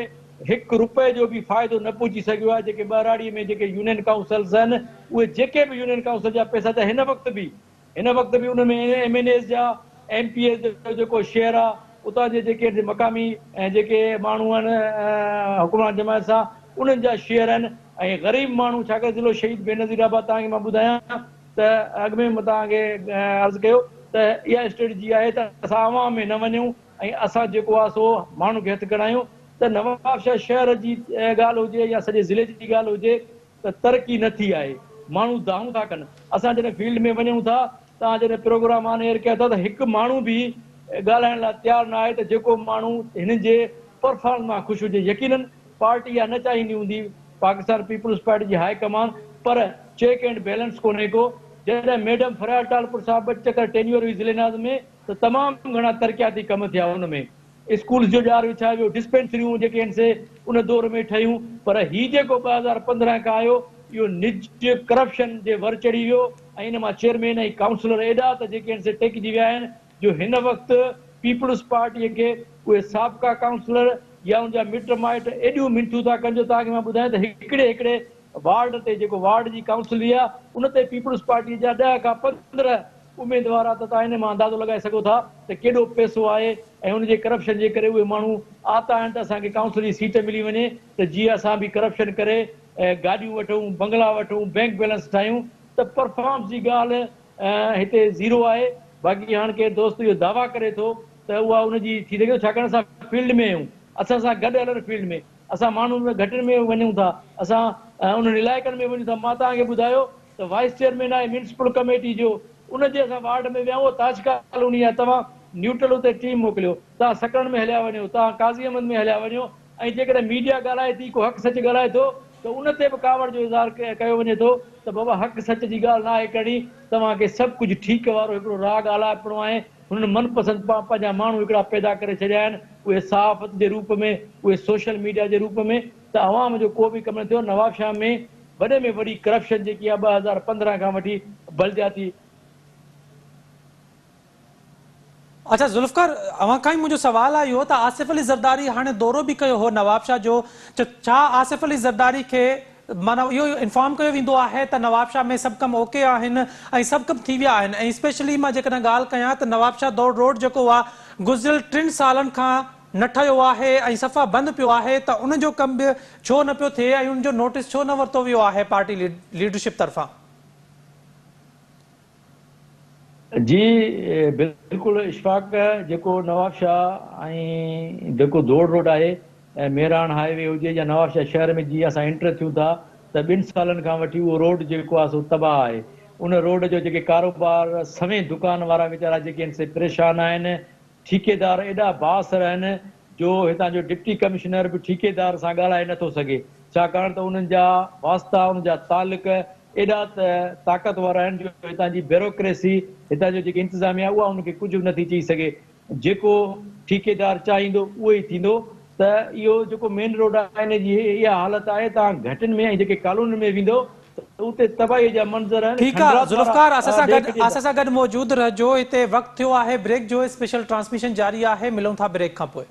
هڪ رپئي جو به فائدو نه پهچي سگهيو آهي جيڪي ٻهراڙي ۾ جيڪي يونين ڪائونسلز آهن اهي جيڪي به يونين ڪائونسل جا پئسا ته هن وقت به هن وقت به ان ۾ ايم اين ايز جا ايم پي ايز جو جيڪو شيئر آ اتان جي جيڪي مقامي ۽ جيڪي ماڻهو آهن حڪمران جماعت سان انهن جا شيئر آهن ۽ غريب ماڻهو ڇاڪاڻ ضلعو شهيد بينظير آباد توهان کي مان ٻڌايان ته اڳ ۾ مان توهان کي عرض ڪيو ته اها اسٽريٽجي آهي ته اسان عوام ۾ نه وڃون ۽ اسان جيڪو آ سو ماڻهن کي هٿ کڻايون ته نوابشاهه شهر جي ڳالهه هجي يا سڄي ضلعي جي ڳالهه هجي ته ترقي نه ٿي آهي، ماڻهو دانهون ٿا ڪن، اسان جڏهن فيلڊ ۾ وڃون ٿا، توهان جڏهن پروگرام آن ايئر ڪيو ٿا ته هڪ ماڻهو به ڳالهائڻ لاء تيار نه آهي ته جيڪو ماڻهو هنن جي پرفارمنس مان خوش هجي، يقينن پارٽي اها نه چاهيندي هوندي پاڪستان پيپلز پارٽي جي هاء ڪمان پر چيڪ اينڊ بيلنس ڪونهي ڪو، جڏهن ميڊم فريال ٽالپر صاحب ٻه چڪر ٽينيور هئي ضلعي ناظم ۾ ته تمام گهڻا ترقياتي ڪم ٿيا ان ۾. اسڪولز جو ڄار وڇايو ويو، ڊسپينسريون جيڪي آهن سي ان دور ۾ ٺهيون پر هي جيڪو 2015 کان آيو اهو نج ڪرپشن جي ور چڙهي ويو ۽ ان مان چيئرمين ۽ ڪائونسلر ايڏا ته جيڪي آهن سي ٽيڪجي ويا آهن جو هن وقت پيپلز پارٽي کي اهي سابقا ڪائونسلر يا ان جا مٽ مائٽ ايڏيون منٿون ٿا ڪن جو توهان کي مان ٻڌايان ته هڪڙي هڪڙي وارڊ تي جيڪو وارڊ جي ڪائونسل هئي آهي ان تي پيپلز پارٽي جا 10 کان 15 اميدوار آ ته توهان ان مان اندازو لڳائي سگهو ٿا ته ڪيڏو پئسو آهي ۽ ان جي ڪرپشن جي ڪري اهي ماڻهو آتا آهن ته اسان کي ڪائونسل جي سيٽ ملي وڃي ته جيئن اسان به ڪرپشن ڪري گاڏيون وٺون بنگلا وٺون بئنڪ بيلنس ٺاهيون ته پرفارمس جي ڳالهه هتي زيرو آهي باقي هاڻ ڪير دوست اهو دعويٰ ڪري ٿو ته اها ان جي ٿي سگهي ٿو ڇاڪاڻ اسان فيلڊ ۾ آهيون. اسان سان گڏ هلن فيلڊ ۾، اسان ماڻهن ۾ گهٽين ۾ وڃون ٿا، اسان انهن علائقن ۾ وڃون ٿا، مان توهان کي ٻڌايو ته وائيس چيئرمين آهي ميونسپل ڪميٽي جو، ان جي اسان وارڊ ۾ ويا آهيون، اهو تاج ڪالوني آهي، توهان نيوٽرل اتي ٽيم موڪليو، توهان سڪرنڊ ۾ هليا وڃو، توهان قاضي احمد ۾ هليا وڃو ۽ جيڪڏهن ميڊيا ڳالهائي ٿي، ڪو حق سچ ڳالهائي ٿو ته ان تي به ڪاوڙ جو اظهار ڪيو وڃي ٿو ته بابا حق سچ جي ڳالهه ناهي ڪرڻي، توهان کي سڀ ڪجهه ٺيڪ وارو هڪڙو راڳ آلاپڻو آهي، هنن من پسند پنهنجا ماڻهو هڪڙا پيدا ڪري ڇڏيا آهن، اهي صحافت جي روپ ۾، اهي سوشل ميڊيا جي روپ ۾ ته عوام جو ڪو به ڪم نه ٿيو، نوابشاهه ۾ وڏي ۾ وڏي ڪرپشن جيڪي آهي 2015 کان وٺي بلدياتي. اڇا ذوالفقار اوهان کان ئي منهنجو سوال آهي اهو ته آصف علي زرداري هاڻي دورو به ڪيو هو نوابشاهه جو ته ڇا آصف علي زرداري کي معنيٰ اهو انفارم ڪيو ويندو آهي ته نوابشاهه ۾ سڀ ڪم اوڪي آهن ۽ سڀ ڪم ٿي ويا آهن ۽ اسپيشلي مان جيڪڏهن ڳالهه ڪيان ته نوابشاهه دوڙ روڊ جيڪو آهي گذريل ٽن سالن کان نه ٺهيو آهي ۽ صفا بند پيو آهي ته ان جو ڪم به ڇو نه پيو ٿئي ۽ ان جو نوٽيس ڇو نه ورتو ويو آهي پارٽي ليڊرشپ طرفان. جي بلڪل اشفاق جيڪو نوابشاهه ۽ جيڪو دوڙ روڊ آهي مهراڻ هاء وي هجي يا نوابشاهه شهر ۾ جيئن اسان انٽر ٿيون ٿا ته ٻن سالن کان وٺي اهو روڊ جيڪو آهي سو تباهه آهي ان روڊ جو جيڪي ڪاروبار سوين دڪان وارا ويچارا جيڪي آهن سي پريشان آهن ٺيڪيدار ايڏا بااثر آهن جو هتان جو ڊپٽي ڪمشنر به ٺيڪيدار سان ڳالهائي نه ٿو سگهي ڇاڪاڻ ته انهن جا واسطا انهن جا تعلق ايڏا ته طاقتور آهن جو هتان جي بيروڪريسي هتان جو جيڪي انتظاميا اها انهن کي ڪجهه به نه ٿي چئي سگهي جيڪو ٺيڪيدار چاهيندو اهو ئي ٿيندو ته اهو جيڪو مين روڊ آهي ان جي اها حالت آهي توهان گهٽين ۾ ۽ جيڪي ڪالونين ۾ ويندو ته اتي تباهي جا منظر آهن ٺيڪ آ کنڊرات وارا ذوالفقار اسان سان ڏيک گڏ ڏيندا. اسان سان گڏ موجود رهجو هتي وقت ٿيو آهي بريڪ جو اسپيشل ٽرانسميشن جاري آهي ملون ٿا بريڪ کان پوء.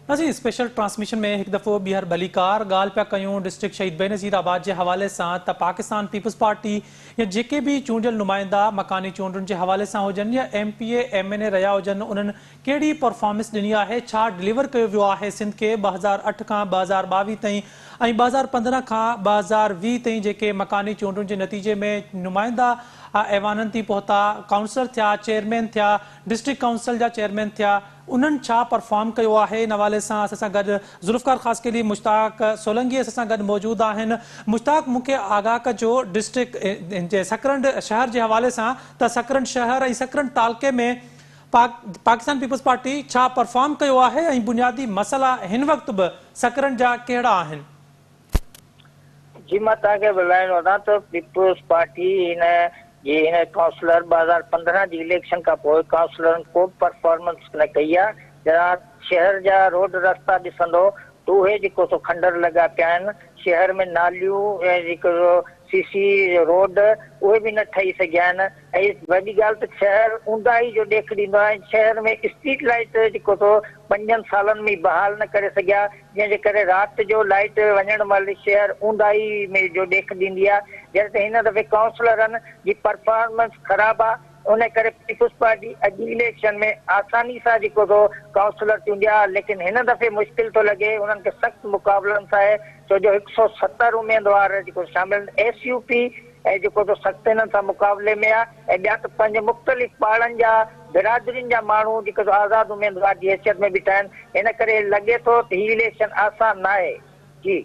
ناظرين اسپيشل ٽرانسميشن ۾ هڪ دفعو ٻيهر ڀليڪار ڳالهه پيا ڪيون ڊسٽرڪٽ شهيد بينظير آباد جي حوالي سان ته پاڪستان پيپلز پارٽي يا جيڪي به چونڊيل نمائندا مڪاني چونڊن جي حوالي سان هجن يا M P A M N A رهيا هجن انهن ڪهڙي پرفارمنس ڏني آهي، ڇا ڊليور ڪيو ويو آهي سنڌ کي 2008 کان 2022 تائين ۽ 2015 کان 2020 تائين جيڪي مڪاني چونڊن جي نتيجي ۾ نمائندا ايوانن تي پهتا، ڪائونسلر ٿيا، چيئرمين ٿيا، ڊسٽرڪٽ ڪائونسل جا چيئرمين ٿيا، انهن ڇا پرفارم ڪيو آهي ان حوالي سان اسان سان گڏ ذوالفقار خاصخيلي، مشتاق سولنگي اسان سان گڏ موجود آهن. مشتاق مون کي آگاهه ڪجو ڊسٽرڪٽ جي سڪرنڊ شهر جي حوالي سان ته سڪرنڊ شهر ۽ سڪرنڊ تعلقي ۾ پاڪستان پيپلز پارٽي ڇا پرفارم ڪيو آهي ۽ بنيادي مسئلا هن وقت به سڪرنڊ جا ڪهڙا آهن؟ جي مان توهان کي ٻڌائيندو هلان ته پيپلز پارٽي هن جي هن ڪائونسلر 2015 جي اليڪشن کان پوء ڪائونسلرن ڪو به پرفارمنس نه ڪئي آهي جڏهن شهر جا روڊ رستا ڏسندو ته اهي جيڪو سو کنڊر لڳا پيا آهن شهر ۾ ناليون ۽ جيڪو سو سي سي روڊ اهي به نه ٺهي سگهيا آهن ۽ وڏي ڳالهه ته شهر اونداهي جو ڏيک ڏيندو آهي ۽ شهر ۾ اسٽريٽ لائيٽ جيڪو سو پنجن سالن ۾ بحال نه ڪري سگهيا جنهن جي ڪري رات جو لائيٽ وڃڻ مهل شهر اونداهي ۾ جو ڏيک ڏيندي آهي جڏهن ته هن دفعي ڪائونسلرن جي پرفارمنس خراب آهي ان ڪري پيپلز پارٽي اڳي اليڪشن ۾ آساني سان جيڪو سو ڪائونسلر چونڊيا ليڪن هن دفعي مشڪل ٿو لڳي انهن کي سخت مقابلن سان آهي ڇو جو هڪ سئو ستر اميدوار جيڪو شامل آهن ايس يو پي ۽ جيڪو سو سخت هنن سان مقابلي ۾ آهي ۽ ٻيا ته پنهنجي مختلف پاڙن جا برادرين جا ماڻهو جيڪو سو آزاد اميدوار جي حيثيت ۾ بيٺا آهن ان ڪري لڳي ٿو ته هي اليڪشن آسان ناهي جي.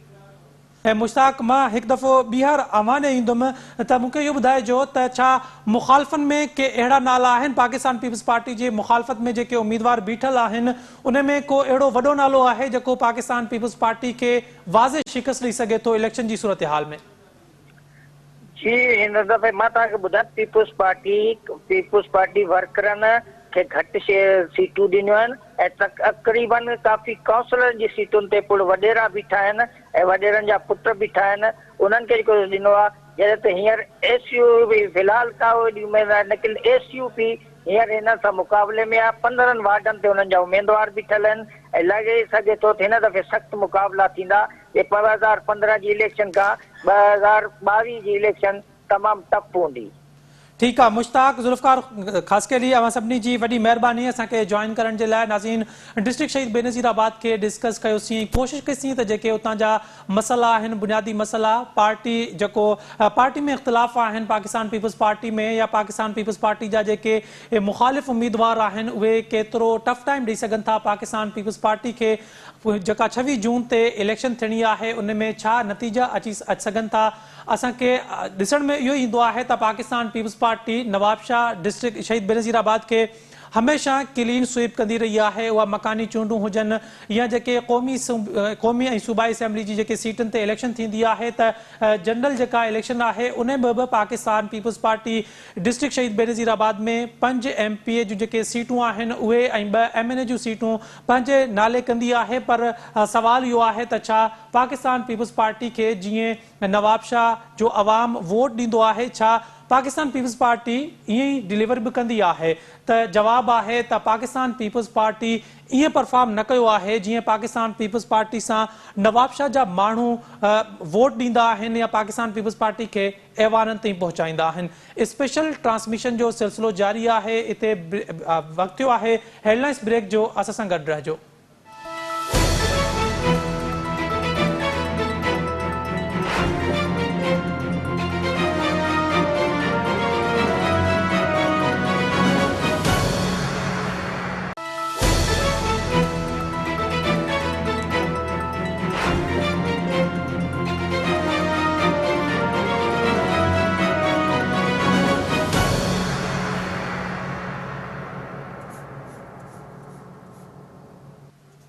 ۽ مشتاق مان هڪ دفعو ٻيهر اوهان ڏي ايندم ته مون کي اهو ٻڌائجو ته ڇا مخالفن ۾ ڪي اهڙا نالا آهن پاڪستان پيپلز پارٽي جي مخالفت ۾ جيڪي اميدوار بيٺل آهن ان ۾ ڪو اهڙو وڏو نالو آهي جيڪو پاڪستان پيپلز پارٽي کي واضح شڪست ڏئي سگهي ٿو اليڪشن جي صورتحال ۾. جي هن دفعي مان توهان کي ٻڌايان پيپلز پارٽي پيپلز پارٽي ورڪرن کي گهٽ سيٽون ڏنيون آهن ۽ تقريبن ڪافي ڪائونسلرن جي سيٽن تي پڻ وڏيرا بيٺا آهن ۽ وڏيرن جا پٽ بيٺا آهن انهن کي جيڪو ڏنو آهي جڏهن ته هينئر ايس يو پي في الحال ڪا ايڏي اميد ناهي ليڪن ايس يو پي هينئر هنن سان مقابلي ۾ آهي، 15 وارڊن تي انهن جا اميدوار بيٺل آهن ۽ لڳي سگهي ٿو ته هن دفعي سخت مقابلا ٿيندا. اهي 2015 جي اليڪشن کان 2022 جي اليڪشن تمام ٽف هوندي. ٺيڪ آ مشتاق ذوالفقار خاصخيلي اوهان سڀني جي وڏي مهرباني اسان کي جوائن ڪرڻ جي لاء ناظرين ڊسٽرڪٽ شهيد بينظير آباد کي ڊسڪس ڪيوسين ۽ ڪوشش ڪئي سين ته جيڪي اتان جا مسئلا آهن بنيادي مسئلا پارٽي جيڪو پارٽي ۾ اختلاف آهن پاڪستان پيپلز پارٽي ۾ يا پاڪستان پيپلز پارٽي جا جيڪي مخالف اميدوار آهن اهي ڪيترو ٽف ٽائيم ڏئي سگهن ٿا پاڪستان پيپلز پارٽي کي جيڪا 26 جون تي اليڪشن ٿيڻي آهي ان ۾ ڇا نتيجا اچي سگهن ٿا اسان کي ڏسڻ ۾ اهو ئي ايندو آهي ته Pakistan peoples party Nawabshah district شهيد بينظير آباد کي هميشه ڪلين سوئيپ ڪندي رهي آهي اها مڪاني چونڊون هجن يا جيڪي قومي قومي ۽ صوبائي اسيمبلي جي جيڪي سيٽن تي اليڪشن ٿيندي آهي ته جنرل جيڪا اليڪشن آهي ان ۾ به پاڪستان پيپلز پارٽي ڊسٽرڪٽ شهيد بينظير آباد ۾ پنج ايم پي اي جون جيڪي سيٽون آهن اهي ۽ ٻه ايم اين اي جون سيٽون پنهنجي نالي ڪندي آهي پر سوال اهو آهي ته ڇا پاڪستان پيپلز پارٽي کي جيئن نوابشاهه جو عوام ووٽ ڏيندو آهي ڇا پاڪستان پيپلز پارٽي ائين ئي ڊليور به ڪندي آهي ته جواب آهي ته پاڪستان پيپلز پارٽي ائين پرفارم نه ڪيو آهي جيئن پاڪستان پيپلز پارٽي سان نوابشاهه جا ماڻهو ووٽ ڏيندا آهن يا پاڪستان پيپلز پارٽي کي ايوانن تائين پهچائيندا آهن اسپيشل ٽرانسميشن جو سلسلو جاري آهي اتي وقت ٿيو آهي هيڊلائنس بريڪ جو اسان سان گڏ رهجو.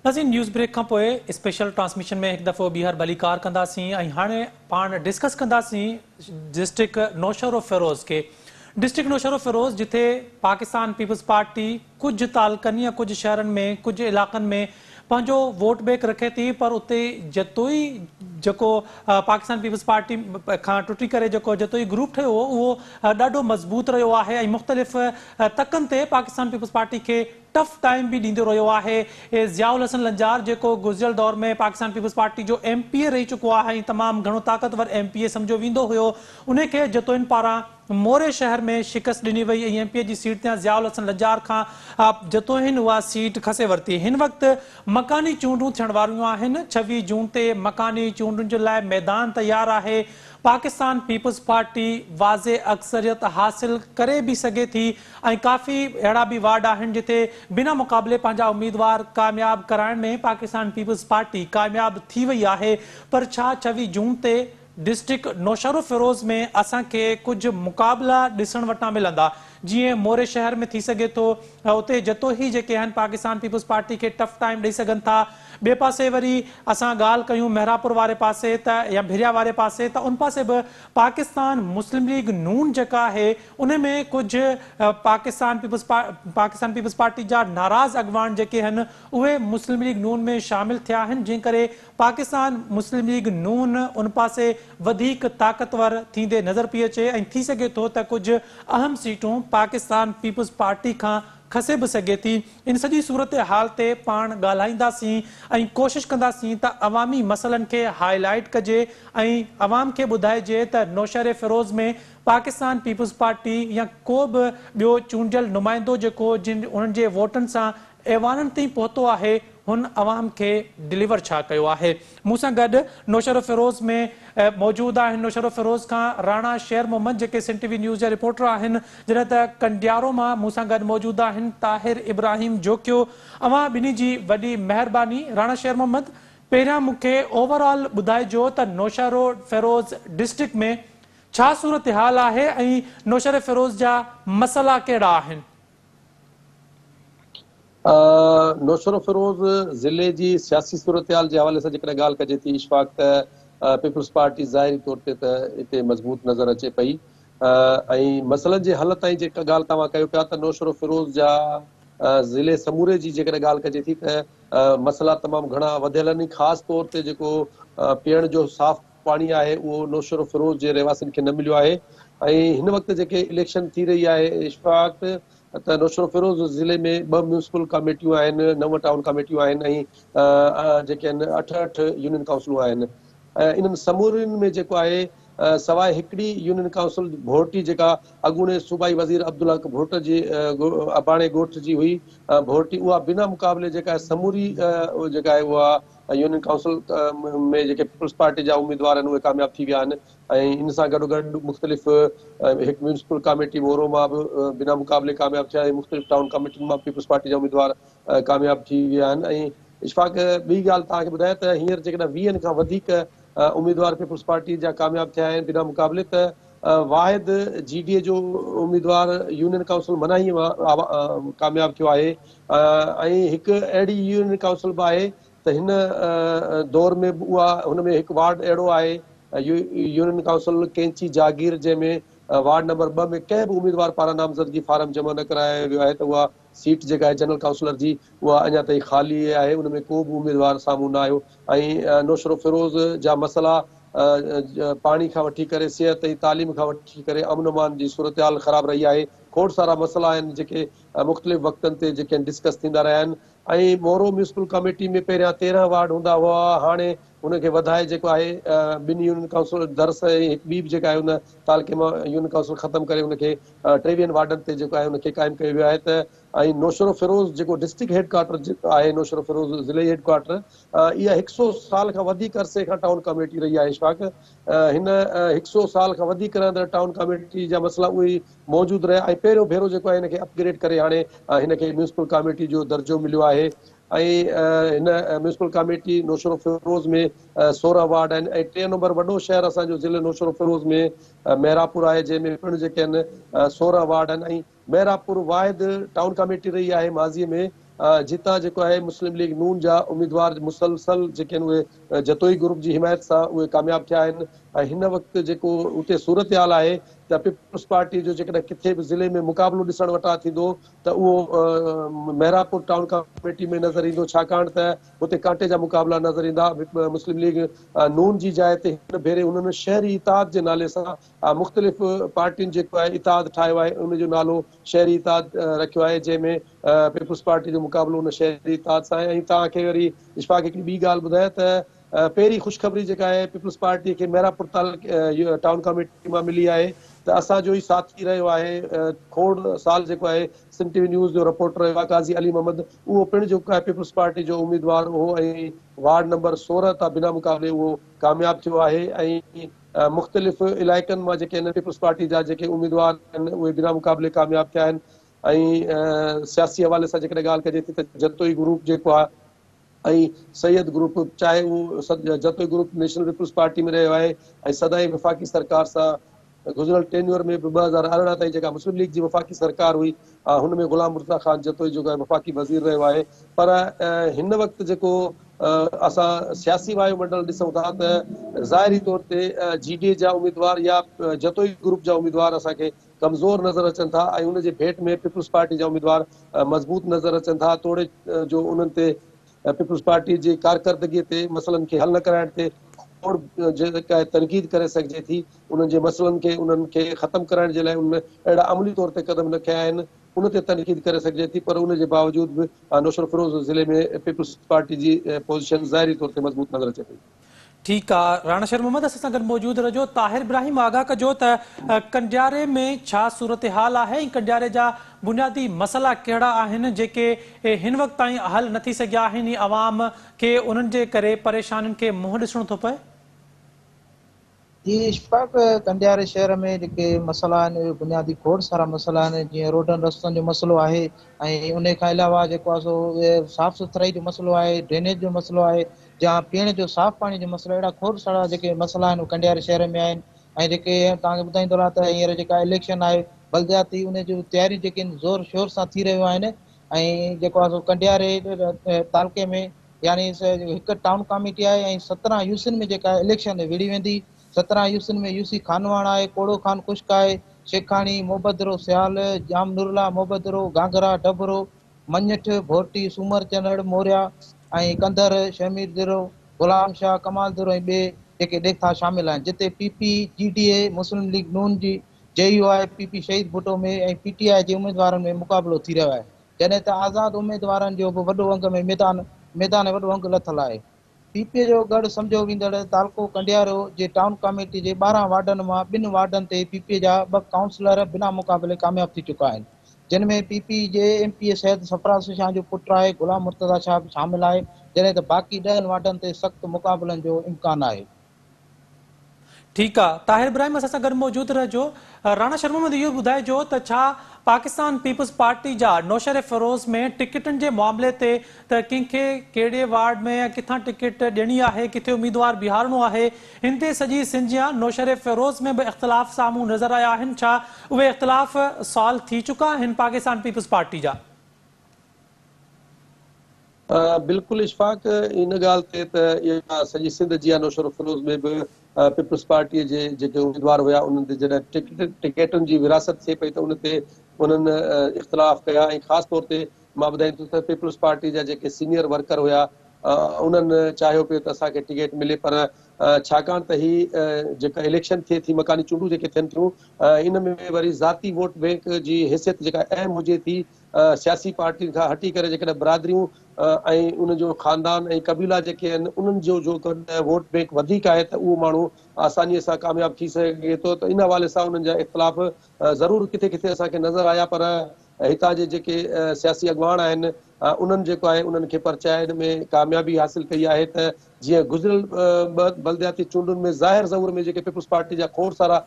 ناظرين نيوز بريڪ کان پوء اسپيشل ٽرانسميشن ۾ هڪ دفعو ٻيهر ڀليڪار ڪنداسين ۽ هاڻي پاڻ ڊسڪس ڪنداسين ڊسٽرڪٽ نوشهروفيروز کي ڊسٽرڪٽ نوشهروفيروز جتي پاڪستان پيپلز پارٽي ڪجهه تعلقن يا ڪجهه شهرن ۾ ڪجهه علائقن ۾ پنهنجو ووٽ بينڪ رکي ٿي پر اتي جتوئي جيڪو پاڪستان پيپلز پارٽي کان ٽٽي ڪري جيڪو جتوئي گروپ ٺهيو هو اهو ڏاڍو مضبوط رهيو آهي ۽ مختلف تڪن تي پاڪستان پيپلز پارٽي کي ٽف ٽائيم به ڏيندو رهيو آهي. ضياء الحسن لنجار جيڪو گذريل دور ۾ پاڪستان پيپلز پارٽي جو ايم پي اي رهي چڪو آهي ۽ تمام گهڻو طاقتور ايم پي اي سمجهيو ويندو هيو انهي کي جتوئين پاران موري شهر ۾ شڪست ڏني وئي ۽ ايم پي اي جي سيٽ تان ضياء الحسن لنجار کان جتوئين اها سيٽ کسي ورتي. هن وقت مڪاني چونڊون ٿيڻ واريون آهن. 26 جون تي مڪاني چونڊن جي لاء ميدان تيار آهي. پاڪستان پيپلز پارٽي واضح اڪثريت حاصل ڪري به سگهي ٿي ۽ ڪافي اهڙا به وارڊ آهن جتي بنا مقابلي پنهنجا اميدوار ڪامياب ڪرائڻ ۾ پاڪستان پيپلز پارٽي ڪامياب ٿي وئي آهي پر ڇا 26 جون تي ڊسٽرڪٽ نوشهروفيروز ۾ اسان کي ڪجهه مقابلا ڏسڻ وٽان ملندا جيئن موري شهر ۾ ٿي سگهي ٿو اتي جتوئي جيڪي آهن پاڪستان پيپلز پارٽي کي ٽف ٽائيم ڏئي سگهن ٿا ٻئي پاسي وري اسان ڳالهه ڪيون محرابپور واري پاسي ته يا ڀريا واري پاسي ته ان پاسي به پاڪستان مسلم ليگ نون جيڪا آهي ان ۾ ڪجهه Pakistan peoples Pakistan peoples party جا ناراض اڳواڻ جيڪي آهن اهي مسلم ليگ نون ۾ شامل ٿيا آهن جنهن ڪري پاڪستان مسلم ليگ نون ان پاسي وڌيڪ طاقتور ٿيندي نظر پئي اچي ۽ ٿي سگهي ٿو ته ڪجهه اهم سيٽون پاڪستان پيپلز پارٽي کان کسي به سگهي ٿي. ان سڄي صورتحال تي پاڻ ڳالهائينداسين ۽ ڪوشش ڪنداسين ته عوامي مسئلن کي هائي لائيٽ ڪجي ۽ عوام کي ٻڌائجي ته نوشهري فيروز ۾ پاڪستان پيپلز پارٽي يا ڪو به ٻيو چونڊيل نمائندو جيڪو جن انهن جي ووٽن سان ايوانن تائين پهتو آهي هن عوام کي ڊليور ڇا ڪيو آهي مون سان گڏ نوشهروفيروز ۾ موجود آهن نوشهروفيروز کان راڻا شير محمد جيڪي سنڌ ٽي وي نيوز جا رپورٽر آهن جڏهن ته ڪنڊيارو مان مون سان گڏ موجود آهن طاهر ابراهيم جوکيو اوهان ٻنهي جي وڏي مهرباني راڻا شير محمد پهريان مون کي اوور آل ٻڌائجو ته نوشهروفيروز ڊسٽرڪٽ ۾ ڇا صورتحال آهي ۽ نوشهروفيروز جا مسئلا ڪهڙا آهن؟ نوشهروفيروز ضلعي جي سياسي صورتحال جي حوالي سان جيڪڏهن ڳالهه ڪجي ٿي اشفاق ته پيپلز پارٽي ظاهري طور تي ته اتي مضبوط نظر اچي پئي ۽ مسئلن جي حل تائين جيڪا ڳالهه توهان ڪيو پيا ته نوشهروفيروز جا ضلعي سموري جي جيڪڏهن ڳالهه ڪجي ٿي ته مسئلا تمام گهڻا وڌيل آهن خاص طور تي جيڪو پيئڻ جو صاف پاڻي آهي اهو نوشهروفيروز جي رهواسين کي نه مليو آهي ۽ هن وقت جيڪي اليڪشن ٿي رهي آهي اشفاق ته نوشهروفيروز ضلعي ۾ ٻه ميونسپل ڪاميٽيون آهن، نو ٽائون ڪاميٽيون آهن ۽ جيڪي آهن 68 يونين ڪائونسلون آهن. انهن سمورين ۾ جيڪو آهي سواء هڪڙي يونين ڪائونسل ڀورٽي جيڪا اڳوڻي صوبائي وزير عبدالحق ڀورٽ جي اباڻي ڳوٺ جي هئي ڀورٽي اها بنا مقابلي جيڪا آهي سموري جيڪا آهي اها يونين ڪائونسل ۾ جيڪي پيپلز پارٽي جا اميدوار آهن اهي ڪامياب ٿي ويا آهن ۽ ان سان گڏوگڏ مختلف هڪ ميونسپل ڪاميٽي مورو مان به بنا مقابلي ڪامياب ٿيا ۽ مختلف ٽائون ڪاميٽين مان پيپلز پارٽي جا اميدوار ڪامياب ٿي ويا آهن ۽ اشفاق ٻي ڳالهه توهان کي ٻڌايان ته هينئر جيڪڏهن ويهن کان وڌيڪ اميدوار پيپلز پارٽي جا ڪامياب ٿيا آهن بنا مقابلي ته واحد جي ڊي اي جو اميدوار يونين ڪائونسل مناهي مان ڪامياب ٿيو آهي ۽ هڪ اهڙي يونين ڪائونسل به آهي ته هن دور ۾ به اها هن ۾ هڪ وارڊ اهڙو آهي يونين ڪائونسل ڪينچي جاگير جنهن ۾ وارڊ نمبر 2 ۾ ڪنهن به اميدوار پاران نامزدگي فارم جمع نه ڪرايو ويو آهي ته اها سيٽ جيڪا آهي جنرل ڪائونسلر جي اها اڃا تائين خالي آهي ان ۾ ڪو به اميدوار سامهون نه آيو ۽ نوشهروفيروز جا مسئلا پاڻي کان وٺي ڪري صحت ۽ تعليم کان وٺي ڪري امن امان جي صورتحال خراب رهي آهي کوڙ سارا مسئلا آهن جيڪي مختلف وقتن تي جيڪي آهن ڊسڪس ٿيندا رهيا آهن ۽ مورو ميونسپل ڪاميٽي ۾ پهريان 13 وارڊ هوندا هئا هاڻي ان کي وڌائي جيڪو آهي ٻن يونين ڪائونسل درس ۽ هڪ ٻي به جيڪا آهي ان تعلقي مان يونين ڪائونسل ختم ڪري ان کي 23 وارڊن تي جيڪو آهي ان کي قائم ڪيو ويو آهي ته ۽ نوشهروفيروز جيڪو ڊسٽرڪٽ هيڊ ڪوارٽر آهي نوشهروفيروز ضلعي هيڊ ڪوارٽر اها هڪ سو سال کان وڌيڪ عرصي کان ٽائون ڪاميٽي رهي آهي اشفاق هن هڪ سو سال کان وڌيڪ رهندڙ ٽائون ڪاميٽي جا مسئلا اهي ئي موجود رهيا ۽ پهريون ڀيرو جيڪو آهي هن کي اپگريڊ ڪري هاڻي هن کي ميونسپل ڪاميٽي جو درجو مليو آهي ۽ هن ميونسپل ڪاميٽي نوشهروفيروز ۾ 16 وارڊ آهن ۽ ٽئين نمبر وڏو شهر اسان جو ضلعي نوشهروفيروز ۾ محرابپور آهي جنهن ۾ پڻ جيڪي آهن 16 وارڊ آهن ۽ محرابپور واحد ٽائون ڪاميٽي رهي آهي ماضي ۾ جتان جيڪو آهي مسلم ليگ نون جا اميدوار مسلسل جيڪي آهن اهي جتوئي گروپ جي حمايت سان اهي ڪامياب ٿيا آهن ۽ هن وقت جيڪو اتي صورتحال آهي ته پيپلز پارٽي جو جيڪڏهن ڪٿي به ضلعي ۾ مقابلو ڏسڻ وٽان ٿيندو ته اهو محرابپور ٽائون ڪاميٽي ۾ نظر ايندو ڇاڪاڻ ته اتي ڪانٽي جا مقابلا نظر ايندا. مسلم ليگ نون جي جاء تي هن ڀيري انهن شهري اتحاد جي نالي سان مختلف پارٽين جيڪو آهي اتحاد ٺاهيو آهي ان جو نالو شهري اتحاد رکيو آهي جنهن ۾ پيپلز پارٽي جو مقابلو ان شهري اتحاد سان آهي ۽ توهان کي وري اشفاق هڪڙي ٻي ڳالهه ٻڌايان ته پهرين خوشخبري جيڪا آهي پيپلز پارٽي کي ميراپور تعلقي ٽائون ڪاميٽي مان ملي آهي ته اسان جو ئي ساٿي رهيو آهي کوڙ سال جيڪو آهي سنڌ ٽي وي نيوز جو رپورٽر رهيو آهي قاضي علي محمد اهو پڻ جيڪو آهي پيپلز پارٽي جو اميدوار هو ۽ وارڊ نمبر 16 تان بنا مقابلي اهو ڪامياب ٿيو آهي ۽ مختلف علائقن مان جيڪي آهن پيپلز پارٽي جا جيڪي اميدوار آهن اهي بنا مقابلي ڪامياب ٿيا آهن ۽ سياسي حوالي سان جيڪڏهن ڳالهه ڪجي ٿي ته جتوئي گروپ جيڪو آهي ۽ سيد گروپ چاهي اهو Jatoi group national peoples party ۾ رهيو آهي ۽ سدائين وفاقي سرڪار سان گذريل ٽينيور ۾ به 2018 تائين جيڪا مسلم ليگ جي وفاقي سرڪار هئي هن ۾ غلام مرتضيٰ خان جتوئي جيڪو آهي وفاقي وزير رهيو آهي پر هن وقت جيڪو اسان سياسي وايو منڊل ڏسون ٿا ته ظاهري طور تي جي ڊي اي جا اميدوار يا جتوئي گروپ جا اميدوار اسان کي ڪمزور نظر اچن ٿا ۽ ان جي ڀيٽ ۾ پيپلز پارٽي جا اميدوار مضبوط نظر اچن ٿا توڙي جو انهن تي پيپلز پارٽي جي ڪارڪردگي تي مسئلن کي حل نه ڪرائڻ تي کوڙ جيڪا تنقيد ڪري سگهجي ٿي انهن جي مسئلن کي انهن کي ختم ڪرائڻ جي لاء انهن اهڙا عملي طور تي قدم نه کنيا آهن ان تي تنقيد ڪري سگهجي ٿي پر ان جي باوجود به نوشهروفيروز ضلعي ۾ پيپلز پارٽي جي پوزيشن ظاهري طور تي مضبوط نظر اچي پئي. ٺيڪ آ راڻا شير محمد اسان سان گڏ موجود رهجو. طاهر ابراهيم آگاهه ڪجو ته ڪنڊياري ۾ ڇا صورتحال آهي ۽ ڪنڊياري جا بنيادي مسئلا ڪهڙا آهن جيڪي هن وقت تائين حل نه ٿي سگهيا آهن ۽ عوام کي انهن جي ڪري پريشانين کي منهن ڏسڻو ٿو پئي. جي اشفاق ڪنڊياري شهر ۾ جيڪي مسئلا آهن اهي بنيادي کوڙ سارا مسئلا آهن جيئن روڊن رستن جو مسئلو آهي ۽ انهي کان علاوه جيڪو آهي سو صاف سٿرائي جو مسئلو آهي ڊرينيج جو مسئلو آهي جا پيئڻ جو صاف پاڻي جو مسئلو اهڙا کوڙ سارا جيڪي مسئلا آهن اهي ڪنڊياري شهر ۾ آهن ۽ جيڪي توهان کي ٻڌائيندو رهان ته هينئر جيڪا اليڪشن آهي بلدياتي انهي جون تياريون جيڪي آهن زور شور سان ٿي رهيون آهن ۽ جيڪو آهي سو ڪنڊياري تعلقي ۾ يعني هڪ ٽائون ڪاميٽي آهي ۽ 17 يوسين ۾ جيڪا اليڪشن وڙهي ويندي 17 يوسين ۾ يوسي خانواهڻ آهي، ڪوڙو خان خشڪ آهي، شيخاڻي، موبدرو سيال، ڄام نورالله، موبدرو، گانگرا، ڊڀرو، مڃٺ، ڀورٽي، سومر چنڙ، موريا ۽ ڪنڌر، شهمير ديرو، غلام شاهه، ڪمال ديرو ۽ ٻي جيڪي ڏيکا شامل آهن جتي P P, G D A, Muslim league Noon جي J U I, P P Shaheed Bhutto ۾ ۽ P T I جي اميدوارن ۾ مقابلو ٿي رهيو آهي، جڏهن ته آزاد اميدوارن جو به وڏو انگ ۾ ميدان ميدان وڏو انگ لٿل آهي. پي پي جو ڳڙهه سمجهيو ويندڙ تعلقو ڪنڊيارو جي ٽائون ڪاميٽي جي 12 وارڊن مان ٻن وارڊن تي پي پي جا ٻه ڪائونسلر بنا مقابلي ڪامياب ٿي چڪا آهن جن ۾ پي پي جي M P A Syed Sarfraz Shah جو پٽ آهي غلام مرتضيٰ شاهه به شامل آهي جڏهن ته باقي ڏهن وارڊن تي سخت مقابلن جو امڪان آهي. ٺيڪ آ طاهر ابراهيم اسان سان گڏ موجود رهجو. راڻا شر محمد اهو ٻڌائجو ته ڇا پاڪستان پيپلز پارٽي جا نوشهريفيروز ۾ ٽڪيٽن جي معاملي تي ته ڪنهن کي ڪهڙي وارڊ ۾ يا ڪٿان ٽڪيٽ ڏيڻي آهي ڪٿي اميدوار بيهارڻو آهي ان تي سڄي سنڌ جيان نوشهريفيروز ۾ به اختلاف سامهون نظر آيا آهن ڇا اهي اختلاف سالو ٿي چڪا آهن پاڪستان پيپلز پارٽي جا؟ بلڪل اشفاق ان ڳالهه تي ته اها سڄي سنڌ جيان نوشهروفيروز ۾ به پيپلز پارٽي جي جيڪي اميدوار هيا انهن تي جڏهن ٽڪيٽن جي ورهاست ٿئي پئي ته ان تي انهن اختلاف ڪيا ۽ خاص طور تي مان ٻڌائين ٿو ته پيپلز پارٽي جا جيڪي سينيئر ورڪر هيا انهن چاهيو پئي ته اسان کي ٽڪيٽ ملي پر ڇاڪاڻ ته هي جيڪا اليڪشن ٿئي ٿي مڪاني چونڊون جيڪي ٿين ٿيون ان ۾ وري ذاتي ووٽ بينڪ جي حيثيت جيڪا اهم هجي ٿي سياسي پارٽين کان هٽي ڪري جيڪڏهن برادريون ۽ ان جو خاندان ۽ قبيلا جيڪي آهن انهن جو جو ووٽ بينڪ وڌيڪ آهي ته اهو ماڻهو آساني سان ڪامياب ٿي سگهي ٿو ته ان حوالي سان انهن جا اختلاف ضرور ڪٿي ڪٿي اسان کي نظر آيا پر هتان جي جيڪي سياسي اڳواڻ آهن انهن جيڪو آهي انهن کي پرچائڻ ۾ ڪاميابي حاصل ڪئي آهي ته جيئن گذريل بلدياتي چونڊن ۾ ظاهر ظهور ۾ جيڪي پيپلز پارٽي جا کوڙ سارا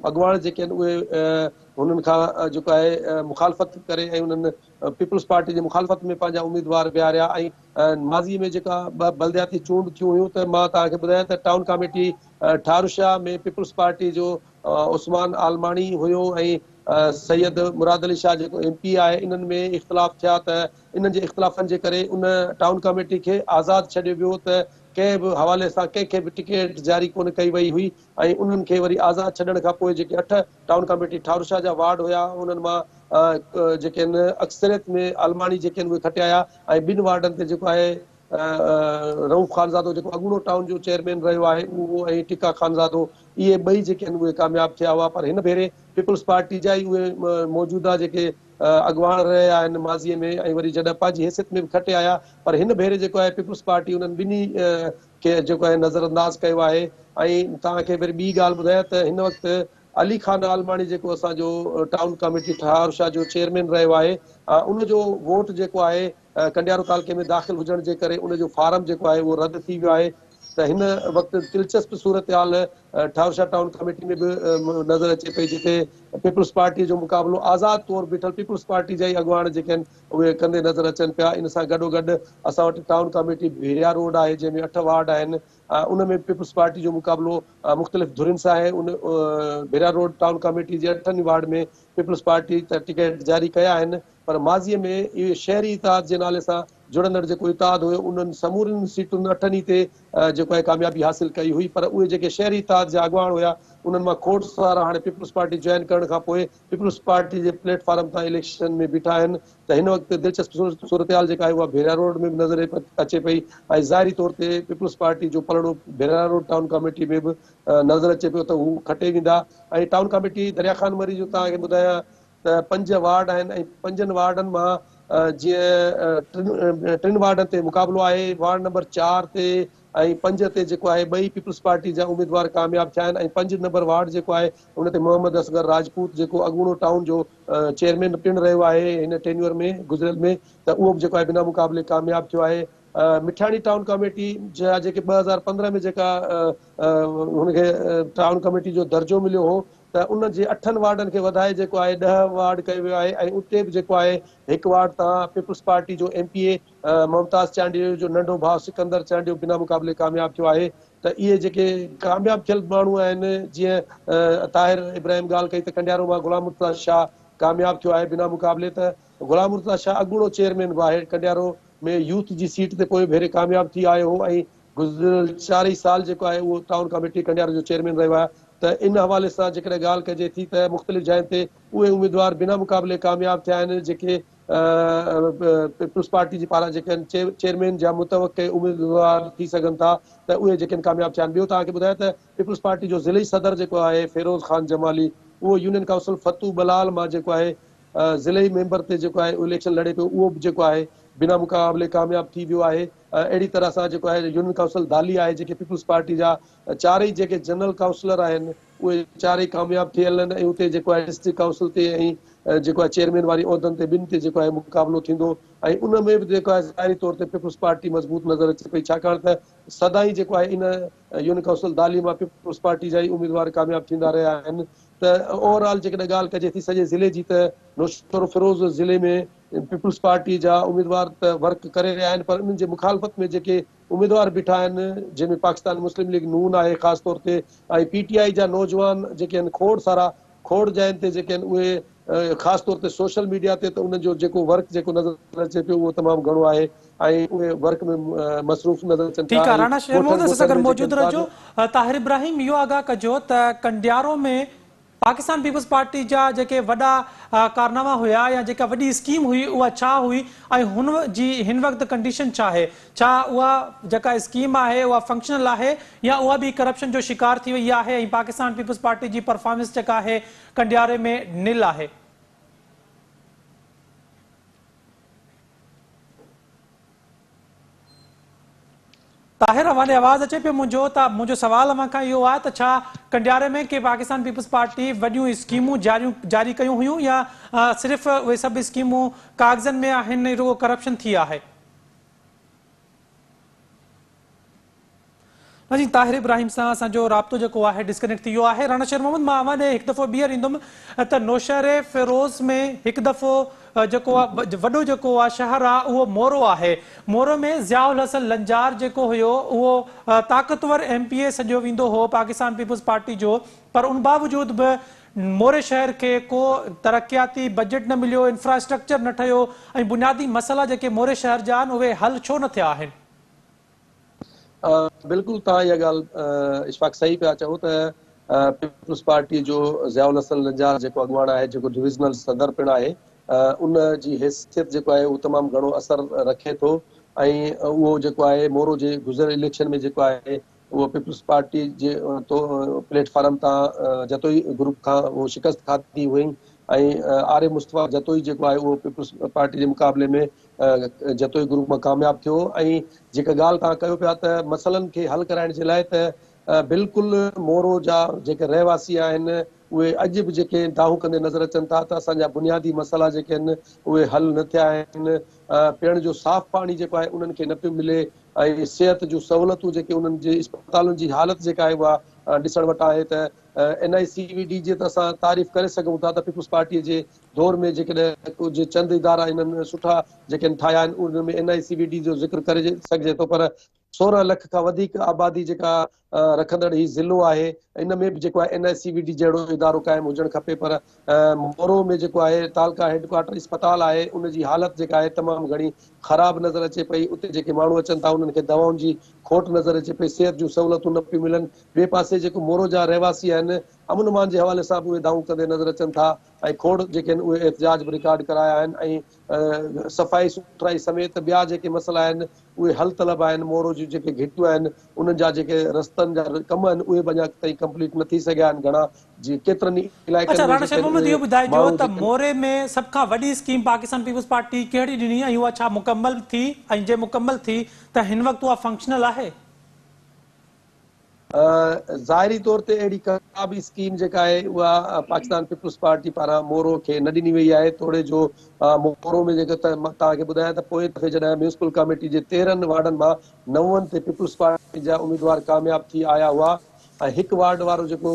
اڳواڻ جيڪي آهن اهي هنن کان جيڪو آهي مخالفت ڪري ۽ انهن پيپلز پارٽي جي مخالفت ۾ پنهنجا اميدوار بيهاريا ۽ ماضي ۾ جيڪا بلدياتي چونڊ ٿيون هيون ته مان توهان کي ٻڌايان ته town committee Tharushah ۾ peoples party جو عثمان عالماڻي هيو ۽ سيد مراد علي شاهه جيڪو ايم پي آهي انهن ۾ اختلاف ٿيا ته انهن جي اختلافن جي ڪري ان ٽائون ڪاميٽي کي آزاد ڇڏيو ويو ته ڪنهن به حوالي سان ڪنهن کي به ٽڪيٽ جاري ڪونه ڪئي وئي هئي ۽ انهن کي وري آزاد ڇڏڻ کان پوء جيڪي اٺ ٽائون ڪاميٽي ٺاروشاه جا وارڊ هيا انهن مان جيڪي آهن اڪثريت ۾ عالماڻي جيڪي آهن اهي کٽي آيا ۽ ٻن وارڊن تي جيڪو آهي رئوف خانزادو جيڪو اڳوڻو ٽائون جو چيئرمين رهيو آهي اهو ۽ ٽڪا خانزادو اهي ٻئي جيڪي آهن اهي ڪامياب ٿيا هئا پر هن ڀيري پيپلز پارٽي جا ئي اهي موجوده جيڪي اڳواڻ رهيا آهن ماضي ۾ ۽ وري جڏهن پنهنجي حيثيت ۾ به کٽي آيا پر هن ڀيري جيڪو آهي پيپلز پارٽي انهن ٻنهي کي جيڪو آهي نظر انداز ڪيو آهي ۽ توهان کي وري ٻي ڳالهه ٻڌايان ته هن وقت علي خان عالماڻي جيڪو اسان جو ٽائون ڪاميٽي ٺهار شاهه جو چيئرمين رهيو آهي ان جو ووٽ جيڪو آهي ڪنڊيارو تعلقي ۾ داخل هجڻ جي ڪري ان جو فارم جيڪو آهي اهو رد ٿي ويو آهي ته هن وقت دلچسپ صورتحال ٺاروشاه ٽائون ڪميٽي ۾ به نظر اچي پئي جتي پيپلز پارٽي جو مقابلو آزاد طور بيٺل پيپلز پارٽي جا ئي اڳواڻ جيڪي آهن اهي ڪندي نظر اچن پيا ان سان گڏوگڏ اسان وٽ ٽائون ڪميٽي ڀيريا روڊ آهي جنهن ۾ اٺ وارڊ آهن ان ۾ پيپلز پارٽي جو مقابلو مختلف ڌرين سان آهي ان ڀيريا روڊ ٽائون ڪميٽي جي اٺن ئي وارڊ ۾ پيپلز پارٽي ته ٽڪيٽ جاري ڪيا آهن پر ماضيء ۾ اهي شهري اتحاد جي نالي سان جڙندڙ جيڪو اتحاد هيو انهن سمورين سيٽن اٺن ئي تي جيڪو آهي ڪاميابي حاصل ڪئي هئي پر اهي جيڪي شهري اتحاد جا اڳواڻ هيا انهن مان کوڙ سارا هاڻي پيپلز پارٽي جوائن ڪرڻ کان پوء پيپلز پارٽي جي پليٽ فارم تان اليڪشن ۾ بيٺا آهن ته هن وقت دلچسپ صورتحال جيڪا آهي اها ڀيرا روڊ ۾ به نظر اچي پئي ۽ ظاهري طور تي پيپلز پارٽي جو پلڙو ڀيرا روڊ ٽائون ڪاميٽي ۾ به نظر اچي پيو ته هو کٽي ويندا ۽ ٽائون ڪاميٽي دريا خان مري جو توهان کي ٻڌايان ته پنج وارڊ آهن ۽ پنجن وارڊن مان جيئن ٽن وارڊن تي مقابلو آهي وارڊ نمبر 4 تي ۽ 5 تي جيڪو آهي ٻئي پيپلز پارٽي جا اميدوار ڪامياب ٿيا آهن ۽ 5 نمبر وارڊ جيڪو آهي ان تي محمد اصغر راجپوت جيڪو اڳوڻو ٽائون جو چيئرمين پڻ رهيو آهي هن ٽينيور ۾ گذريل ۾ ته اهو به جيڪو آهي بنا مقابلي ڪامياب ٿيو آهي مٺاڻي ٽائون ڪاميٽي جا جيڪي 2015 ۾ جيڪا هن کي ٽائون ڪميٽي جو درجو مليو هو ته ان جي اٺن وارڊن کي وڌائي جيڪو آهي 10 وارڊ ڪيو ويو آهي ۽ اتي به جيڪو آهي هڪ وارڊ تان پيپلز پارٽي جو ايم پي اي ممتاز چانڊيو جو ننڍو ڀاء سڪندر چانڊيو بنا مقابلي ڪامياب ٿيو آهي ته اهي جيڪي ڪامياب ٿيل ماڻهو آهن جيئن طاهر ابراهيم ڳالهه ڪئي ته ڪنڊيارو مان غلام مرتضيٰ شاهه ڪامياب ٿيو آهي بنا مقابلي ته غلام مرتضيٰ شاهه اڳوڻو چيئرمين به آهي ڪنڊيارو ۾ يوٿ جي سيٽ تي پوئين ڀيري ڪامياب ٿي آيو هو ۽ گذريل چار ئي سال جيڪو آهي اهو ٽائون ڪاميٽي ڪنڊيارو جو چيئرمين رهيو آهي ته ان حوالي سان جيڪڏهن ڳالهه ڪجي ٿي ته مختلف جاين تي اهي اميدوار بنا مقابلي ڪامياب ٿيا آهن جيڪي پيپلز پارٽي جي پاران جيڪي آهن چيئرمين جا متوقع اميدوار ٿي سگهن ٿا ته اهي جيڪي آهن ڪامياب ٿيا آهن ٻيو توهان کي ٻڌايان ته پيپلز پارٽي جو ضلعي صدر جيڪو آهي فيروز خان جمالي اهو يونين ڪائونسل فتو ٻلال مان جيڪو آهي ضلعي ميمبر تي جيڪو آهي اليڪشن لڙي پيو اهو به جيڪو آهي بنا مقابلي ڪامياب ٿي ويو آهي. اهڙي طرح سان جيڪو آهي يونين ڪائونسل دالي آهي جيڪي پيپلز پارٽي جا چارئي جيڪي جنرل ڪائونسلر آهن اهي چارئي ڪامياب ٿيل آهن ۽ اتي جيڪو آهي ڊسٽرڪٽ ڪائونسل تي ۽ جيڪو آهي چيئرمين واري عهدن تي ٻن تي جيڪو آهي مقابلو ٿيندو ۽ ان ۾ به جيڪو آهي ظاهري طور تي پيپلز پارٽي مضبوط نظر اچي پئي ڇاڪاڻ ته سدائين جيڪو آهي ان يونين ڪائونسل دالي مان پيپلز پارٽي جا ئي اميدوار ڪامياب ٿيندا رهيا آهن ته اوور آل جيڪڏهن ڳالهه ڪجي ٿي سڄي ضلعي جي ته نوشهروفيروز ضلعي ۾ پيپلز پارٽي جا اميدوار ته ورڪ ڪري رهيا آهن پر انهن جي مخالفت ۾ جيڪي اميدوار بيٺا آهن جنهن ۾ پاڪستان مسلم ليگ نون آهي خاص طور تي ۽ پي ٽي آء جا نوجوان جيڪي آهن کوڙ سارا کوڙ جاين تي جيڪي آهن اهي خاص طور تي سوشل ميڊيا تي ته انهن جو جيڪو ورڪ جيڪو نظر اچي پيو اهو تمام گهڻو آهي ۽ اهي ورڪ ۾ مصروف نظر اچن ٿا ٺيڪ آهي ۽ راڻا شير ڳوٺن محمد اسان سان ڳوٺن گڏ ۾ جيڪي موجود آهن رهجو طاهر ابراهيم اهو آگاهه ڪجو ته ڪنڊيارو ۾ پاڪستان پيپلز پارٽي جا جيڪي وڏا ڪارناما هيا يا جيڪا وڏي اسڪيم هئي اها ڇا هئي ۽ هن جي هن وقت ڪنڊيشن ڇا آهي؟ ڇا اها جيڪا اسڪيم آهي اها فنڪشنل آهي يا اها به ڪرپشن جو شڪار ٿي وئي آهي ۽ پاڪستان پيپلز پارٽي جي پرفارمنس جيڪا آهي ڪنڊياري ۾ نل آهي؟ طاهر اوهان ڏي آواز اچي پيو منهنجو ته منهنجو سوال اوهان کان اهو آهي ته ڇا ڪنڊياري ۾ ڪي پاڪستان پيپلز پارٽي وڏيون اسڪيمون جاريون جاري ڪيون هيون يا صرف اهي سڀ اسڪيمون ڪاغذن ۾ آهن ۽ رڳو ڪرپشن ٿي آهي. ناظرين طاهر ابراهيم سان اسان جو رابطو جيڪو آهي ڊسڪنيڪٽ ٿي ويو آهي. راڻا شير محمد مان اوهان ڏي هڪ دفعو ٻيهر ايندم ته نوشهري فيروز ۾ هڪ دفعو جيڪو وڏو جيڪو آ شهر آ اهو مورو آهي مورو ۾ ضياء الحسن لنجار جيڪو هيو اهو طاقتور ايم پي اي سڏيو ويندو هو پاڪستان پيپلز پارٽي جو پر ان باوجود به موري شهر کي ڪو ترقياتي بجيٽ نه مليو انفراسٽرڪچر نه ٺهيو ۽ بنيادي مسئلا جيڪي موري شهر جا آهن اهي حل ڇو نه ٿيا آهن. بلڪل توهان اها ڳالهه اشفاق صحيح پيا چئو ته پيپلز پارٽي جو ضياء الحسن لنجار جيڪو اڳواڻ آهي جيڪو ڊويزنل صدر پڻ آهي ان جي حيثيت جيڪو آهي اهو تمام گهڻو اثر رکي ٿو ۽ اهو جيڪو آهي مورو جي گذريل اليڪشن ۾ جيڪو آهي اهو پيپلز پارٽي جي پليٽ فارم تان جتوئي گروپ کان اهو شڪست کاڌي هئي ۽ آر اي مصطفيٰ جتوئي جيڪو آهي اهو پيپلز پارٽي جي مقابلي ۾ جتوئي گروپ مان ڪامياب ٿيو ۽ جيڪا ڳالهه توهان ڪيو پيا ته مسئلن کي حل ڪرائڻ جي لاء ته بلڪل مورو جا جيڪي رهواسي آهن اهي اڄ به جيڪي دانهون ڪندي نظر اچن ٿا ته اسان جا بنيادي مسئلا جيڪي آهن اهي حل نه ٿيا آهن پيئڻ جو صاف پاڻي جيڪو آهي انهن کي نه پيو ملي ۽ صحت جون سهولتون جيڪي انهن جي اسپتالن جي حالت جيڪا آهي اها ڏسڻ وٽان آهي ته اين آء سي وي ڊي جي ته اسان تعريف ڪري سگهون ٿا ته پيپلز پارٽي جي دور ۾ جيڪڏهن ڪجهه چند ادارا انهن سٺا جيڪي ٺاهيا آهن انهن ۾ N I C V D جو ذڪر ڪري سگهجي ٿو پر 16 لک کان وڌيڪ آبادي جيڪا رکندڙ هي ضلعو آهي ان ۾ به جيڪو آهي N I C V D جهڙو ادارو قائم هجڻ کپي پر مورو ۾ جيڪو آهي تعلقه هيڊ ڪوارٽر اسپتال آهي ان جي حالت جيڪا آهي تمام گهڻي خراب نظر اچي پئي اتي جيڪي ماڻهو اچن ٿا انهن کي دوائن جي کوٽ نظر اچي پئي صحت جون سهولتون نه پيون ملن ٻئي پاسي جيڪو مورو جا رهواسي آهن امن امان جي حوالي سان به اهي دانهون ڪندي نظر اچن ٿا ۽ کوڙ جيڪي آهن اهي احتجاج به رڪارڊ ڪرايا آهن ۽ صفائي سٿرائي سميت ٻيا جيڪي مسئلا آهن اهي حل طلب آهن مورو جون جيڪي گهٽيون آهن انهن جا جيڪي رستن جا ڪم آهن اهي به اڃا تائين ڪمپليٽ نه ٿي سگهيا آهن گهڻا جي ڪيترن ئي علائقن اڇا ۾ راڻا جيڪي شير آهن محمد اهي اهو ٻڌائجو ماڻهو ته جيڪي موري ۾ سڀ کان وڏي اسڪيم پاڪستان پيپلز پارٽي ڪهڙي ڏني ۽ اها ڇا مڪمل ٿي ۽ جي مڪمل ٿي ته هن وقت اها فنڪشنل آهي؟ ظاهري طور تي اهڙي ڪا به اسڪيم جيڪا آهي اها پاڪستان پيپلز پارٽي پاران مورو کي نه ڏني وئي آهي توڙي جو مورو ۾ جيڪو توهان کي ٻڌايان ته پوئين دفعي جڏهن ميونسپل ڪاميٽي جي 13 وارڊن مان نون تي پيپلز پارٽي جا اميدوار ڪامياب ٿي آيا هئا ۽ هڪ وارڊ وارو جيڪو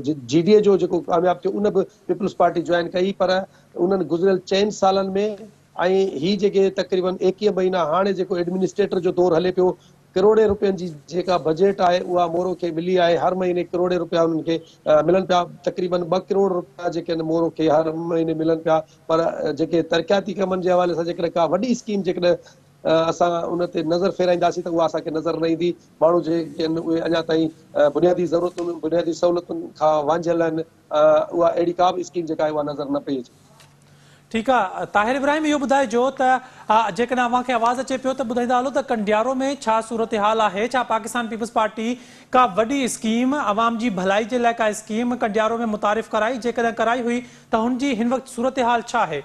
جي ڊي اي جو جيڪو ڪامياب ٿيو ان به پيپلز پارٽي جوائن ڪئي پر انهن گذريل چئن سالن ۾ ۽ هي جيڪي تقريبن 21 مهينا هاڻي جيڪو ايڊمنسٽريٽر جو دور هلي پيو ڪروڙين روپين جي جيڪا بجيٽ آهي اها مورو کي ملي آهي هر مهيني ڪروڙين روپيا انهن کي ملن پيا تقريبن ٻه ڪروڙ روپيا جيڪي آهن مورو کي هر مهيني ملن پيا پر جيڪي ترقياتي ڪمن جي حوالي سان جيڪڏهن ڪا وڏي اسڪيم جيڪڏهن اسان ان تي نظر ڦيرائينداسين ته اها اسان کي نظر نه ايندي ماڻهو جيڪي آهن اهي اڃا تائين بنيادي ضرورتن بنيادي سهولتن کان وانجهيل آهن اها اهڙي ڪا به اسڪيم جيڪا آهي اها نظر نه پئي اچي. ٺيڪ آ طاهر ابراهيم اهو ٻڌائجو ته جيڪڏهن اوهان کي آواز اچي پيو ته ٻڌائيندا هلو ته ڪنڊيارو ۾ ڇا صورتحال آهي ڇا پاڪستان پيپلز پارٽي ڪا وڏي اسڪيم عوام جي ڀلائي جي لاء ڪا اسڪيم ڪنڊيارو ۾ متعارف ڪرائي جيڪڏهن ڪرائي هئي ته هن جي هن وقت صورتحال ڇا آهي؟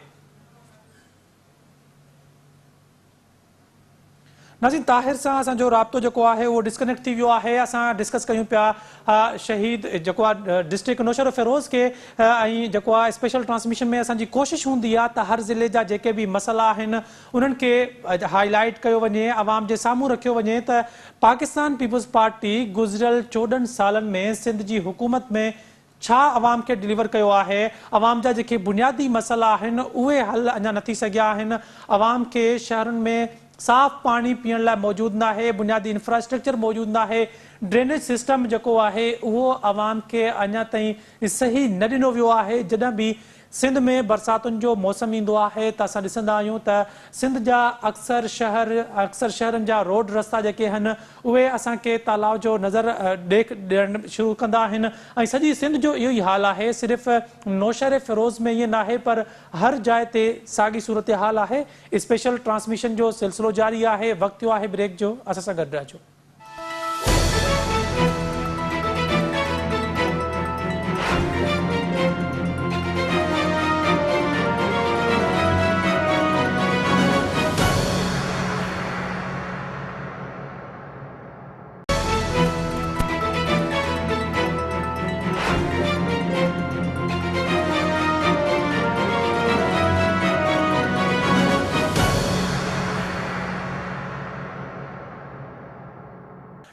ناظرين طاهر سان اسان جو رابطو جيڪو آهي اهو ڊسڪنيڪٽ ٿي ويو آهي اسان ڊسڪس ڪيون پيا شهيد جيڪو آهي ڊسٽرڪٽ نوشهروفيروز کي ۽ جيڪو آهي اسپيشل ٽرانسميشن ۾ اسان جي ڪوشش هوندي آهي ته هر ضلعي جا جيڪي به مسئلا آهن انهن کي هائي لائيٽ ڪيو وڃي عوام جي سامهون رکيو وڃي ته پاڪستان پيپلز پارٽي گذريل 14 سالن ۾ سنڌ جي حڪومت ۾ ڇا عوام کي ڊليور ڪيو آهي، عوام جا جيڪي بنيادي مسئلا آهن اهي حل اڃا نه ٿي سگهيا آهن، عوام کي شهرن ۾ صاف پاڻي پيئڻ لاء موجود ناهي، بنيادي انفراسٽرڪچر موجود ناهي، ڊرينيج سسٽم جيڪو آهي اهو عوام کي اڃا تائين صحيح نه ڏنو ويو آهي، جڏهن به سنڌ ۾ برساتن جو موسم ايندو آهي ته اسان ڏسندا آهيون ته سنڌ جا اڪثر شهر اڪثر شهرن جا روڊ رستا جيڪي آهن اهي اسان کي تالاء جو نظر ڏيک ڏيڻ شروع ڪندا آهن ۽ سڄي سنڌ جو اهو ئي حال آهي صرف نوشهرفيروز ۾ ائين ناهي پر هر جاء تي ساڳي صورتحال آهي اسپيشل ٽرانسميشن جو سلسلو جاري آهي وقت ٿيو آهي بريڪ جو اسان سان گڏ رهجو.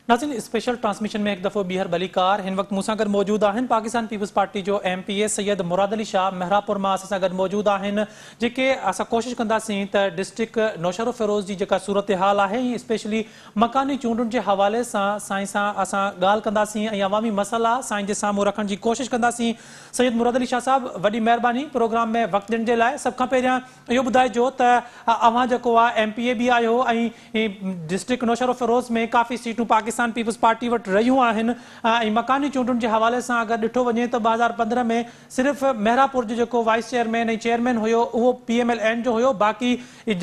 ناظرين اسپيشل ٽرانسميشن ۾ هڪ دفعو ٻيهر ڀليڪار هن وقت مون سان گڏ موجود آهن پاڪستان پيپلز پارٽي جو ايم پي اي سيد مراد علي شاهه محرابپور مان اسان سان گڏ موجود آهن جيڪي اسان ڪوشش ڪنداسين ته ڊسٽرڪٽ نوشهروفيروز جي جيڪا صورتحال آهي ۽ اسپيشلي مڪاني چونڊن جي حوالي سان سائين سان اسان ڳالهه ڪنداسين ۽ عوامي مسئلا سائين جي سامهون رکڻ جي ڪوشش ڪنداسين سيد مراد علي شاهه صاحب وڏي مهرباني پروگرام ۾ وقت ڏيڻ جي لاء سڀ کان پهريان اهو ٻڌائجو ته اوهان جيڪو آ ايم پي اي به آهيو ۽ ڊسٽرڪٽ نوشهروفيروز ۾ ڪافي سيٽون پاڪستان پيپلز پارٽي وٽ رهيون آهن ۽ مڪاني چونڊن جي حوالي سان اگر ڏٺو وڃي ته 2015 ۾ صرف محرابپور جو جيڪو وائيس چيئرمين ۽ چيئرمين هيو اهو پي ايم ايل اين جو هيو باقي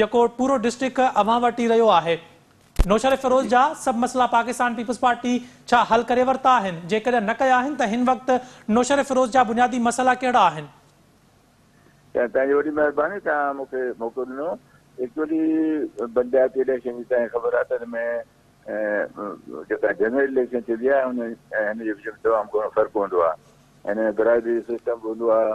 جيڪو پورو ڊسٽرڪٽ اوهان وٽ ئي رهيو آهي. نوشهروفيروز جا سڀ مسئلا پاڪستان پيپلز پارٽي ڇا حل ڪري ورتا آهن؟ جيڪڏهن نه ڪيا آهن ته هن وقت نوشهروفيروز جا بنيادي مسئلا ڪهڙا آهن؟ توهان جي وڏي مهرباني توهان مون کي موقعو ڏنو. ايڪچوئلي بلدياتي اليڪشن جي توهان کي خبر آهي ته ان ۾ جيڪا جنرل اليڪشن ٿيندي آهي ان ۽ هن جي وچ ۾ تمام گهڻو فرق هوندو آهي. هن ۾ برادري جو سسٽم به هوندو آهي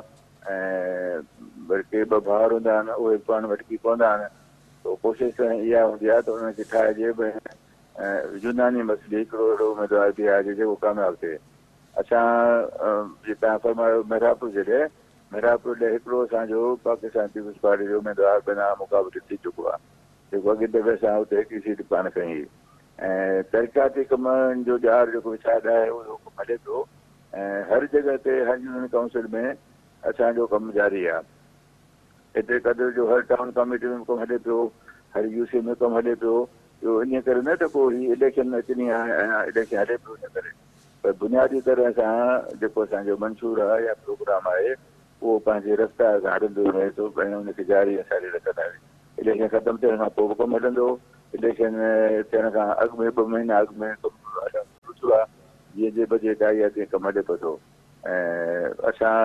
۽ وري ڪي ٻه ڀائر هوندا آهن اهي به پاڻ ۾ اٽڪي پوندا آهن. سو ڪوشش ته اها هوندي آهي ته انهن کي ٺاهجي به ۽ يوناني مسئلي هڪڙو اهڙو اميدوار بيهارجي جيڪو ڪامياب ٿئي. اسان جي توهان فرمايو محرابپور ضلعي محرابپور ڏي هڪڙو اسان جو پاڪستان پيپلز پارٽي جو اميدوار بنا مقابلي ٿي چڪو آهي جيڪو اڳين دفعي اسان اتي هڪڙي سيٽ پاڻ کنئي هئي ۽ ترقياتي ڪمن جو ڄار جيڪو وڇايل آهي اهو ڪم هلي پيو ۽ هر جڳهه تي هر يونين ڪائونسل ۾ اسان جو ڪم جاري آهي ايتري قدر جو هر ٽائون ڪاميٽي ۾ به ڪم هلي پيو هر يو سي ۾ ڪم هلي پيو اهو انهي ڪري نه ته ڪو هي اليڪشن اچڻي آهي ۽ اليڪشن هلي پيو ان ڪري پر بنيادي طرح سان جيڪو اسان جو منشور آهي يا پروگرام آهي اهو پنهنجي رفتار سان هلندو رهي ٿو ۽ ان کي جاري ۽ ساري رکندا آهيون. اليڪشن ختم ٿيڻ کان پوء به ڪم هلندو، اليڪشن ٿيڻ کان اڳ ۾ ٻه مهينا اڳ ۾ ڪم هلڻ شروع ٿيو آهي، جيئن جيئن بجيٽ آئي آهي تيئن ڪم هلي پيو ٿو ۽ اسان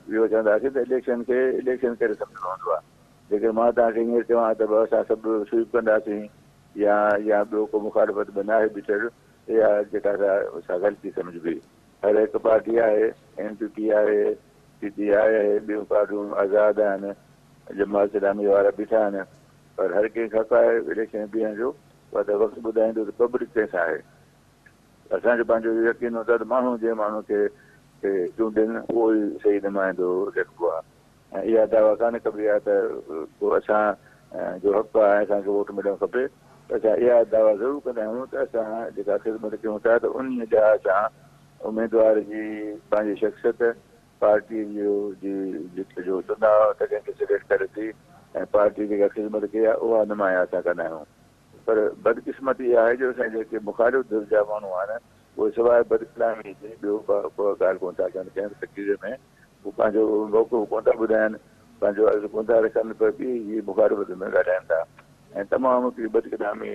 اهو چونداسين ته اليڪشن کي اليڪشن ڪري سمجهڻو هوندو آهي، جيڪڏهن مان توهان کي هينئر چوان ته اسان سڀ سوئپ ڪنداسين يا يا ٻيو ڪو مخالفت ۾ ناهي بيٺل اها جيڪا سا غلطي سمجهبي. هر هڪ پارٽي آهي، اين پي پي آهي، پي ٽي آء آهي، ٻيون پارٽيون آزاد آهن، جماعت اسلامي وارا بيٺا آهن پر هر ڪنهن کي حق آهي اليڪشن ۾ بيهڻ جو، اها ته وقت ٻڌائيندو ته پبلڪ ڪنهن سان آهي. اسان جو پنهنجو اهو يقين هوندو آهي ته ماڻهو جنهن ماڻهو کي چونڊين اهو ئي صحيح نمائندو ليکبو آهي. ۽ اها دعويٰ ڪانه ڪبي آهي ته ڪو اسان جو حق آهي ۽ اسان کي ووٽ ملڻ کپي پر اسان اها دعويٰ ضرور ڪندا آهيون ته اسان جيڪا خدمت ڪيون ٿا ته انهيء لحاظ سان اميدوار جي پنهنجي شخصيت پارٽيء جو جي جو چوندا ته ڪنهن کي سليڪٽ ڪري ٿي ۽ پارٽي جيڪا خدمت ڪئي آهي اها نمايان اسان ڪندا آهيون. پر بدقسمتي اها آهي جو اسان جا جيڪي مخالف ڌر جا ماڻهو آهن اهي سواء بدڪلامي جي ٻيو ڪا ڳالهه ڪونه ٿا ڪن، ڪنهن به تقرير ۾ هو پنهنجو موقف ڪونه ٿا ٻڌائين، پنهنجو عرض ڪونه ٿا رکن پر ٻئي جي مخالفت ۾ ڳالهائين ٿا ۽ تمام هڪڙي بدڪلامي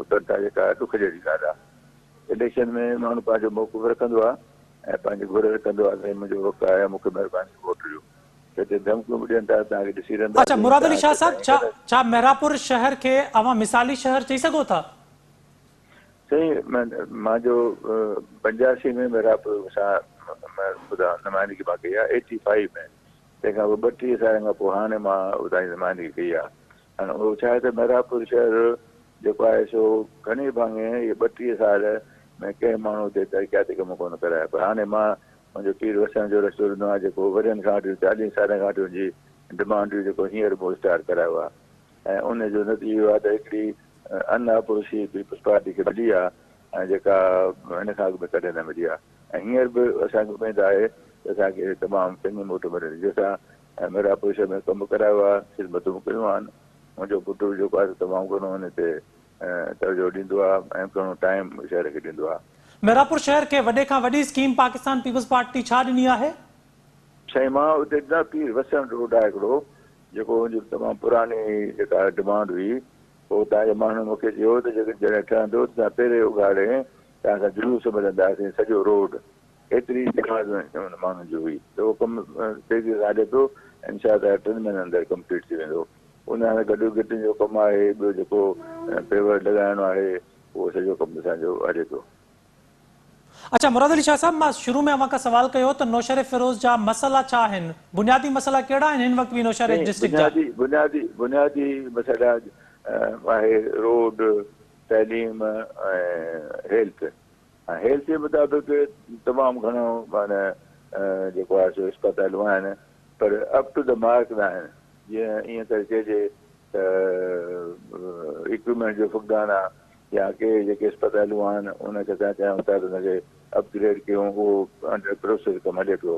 ڪن ٿا جيڪا ڏک جهڙي ڳالهه آهي. اليڪشن ۾ ماڻهو پنهنجو موقف رکندو آهي ۽ پنهنجي گهر رکندو آهي ته هي منهنجو حق آهي مون کي مهرباني ووٽ ڏيو. هتي ڌمڪيون به ڏين ٿا توهان کي ڏسي اڇا رهنداسين مراد علي توهان شاهه کي صاحب اسان ڇا ائين ڇا محرابپور شهر کي اوهان مثالي شهر چئي سگهو ٿا؟ سائين مان جو 85 ۾ محرابپور سان خدا نمائندگي مان ڪئي آهي ايٽي فائيو ۾ تنهن کان پوء 32 سالن کان پوء هاڻي مان اتان جي نمائندگي ڪئي آهي. هاڻي اهو ڇا آهي ته محرابپور شهر جيڪو آهي سو گهڻي ڀاڱي اهي 32 سال ۾ ڪنهن ماڻهو اتي ترقياتي ڪم ڪونه ڪرايا پر هاڻي مان منهنجو پير وسڻ جو رستو ڏنو آهي جيڪو ورهين کان وٺي 40 سالن کان وٺي ان جي ڊمانڊ هئي جيڪو هينئر مون اسٽارٽ ڪرايو آهي ۽ ان جو نتيجو اهو آهي ته هڪڙي ان اپروسي پيپلز پارٽي کي ملي آهي ۽ جيڪا هن کان اڳ ۾ ڪڏهن نه ملي آهي. ۽ هينئر به اسان کي اميد آهي ته اسان کي تمام چڱي موٽ ملندي جنهن سان ميرا پور شهر ۾ ڪم ڪرايو آهي خدمتون به ڪيون آهن منهنجو پٽ به جيڪو آهي سو تمام گهڻو ان تي توجهه ڏيندو آهي ۽ گهڻو ٽائيم شهر کي ڏيندو آهي. ميراپور شهر کي وڏي کان وڏي اسڪيم پاڪستان پيپلز پارٽي ڇا ڏني آهي؟ سائين مان اتي ڏنا پير وسڻ روڊ آهي هڪڙو جيڪو ان جي تمام پراڻي جيڪا ڊمانڊ هئي پوء اتان جي ماڻهن مون کي چيو ته جيڪڏهن ٺهندو ته اسان پيري اگهاڙي توهان سان جلوس ملنداسين سڄو روڊ ايتري ڊمانڊ انهن ماڻهن جي هئي ته اهو ڪم تيزي سان هلي پيو انشاء الله ٽن مهينن اندر ڪمپليٽ ٿي ويندو ان سان گڏ گٽن جو ڪم آهي ٻيو جيڪو پيور لڳائڻو آهي اهو سڄو ڪم اسان جو هلي پيو. اڇا مراد علي شاهه صاحب مان شروع ۾ اوهان کان سوال ڪيو ته نوشهري فيروز جا مسئلا ڇا آهن بنيادي مسئلا ڪهڙا آهن هن وقت به نوشهري سائين ڊسٽرڪٽ جا؟ بنيادي بنيادي بنيادي مسئلا آهي روڊ تعليم ۽ هيلٿ ۽ هيلٿ جي مطابق تمام گهڻو معنيٰ جيڪو آهي سو اسپتالون آهن پر اپ ٽو the mark نه آهن جيئن ائين ڪري چئجي ته اڪوپمينٽ جو فقدان آهي يا ڪي جيڪي اسپتالون آهن ان کي اسان چاهيون ٿا ته ان کي اپ گريڊ ڪيون اهو انڊر پروسيس ڪم هلي پيو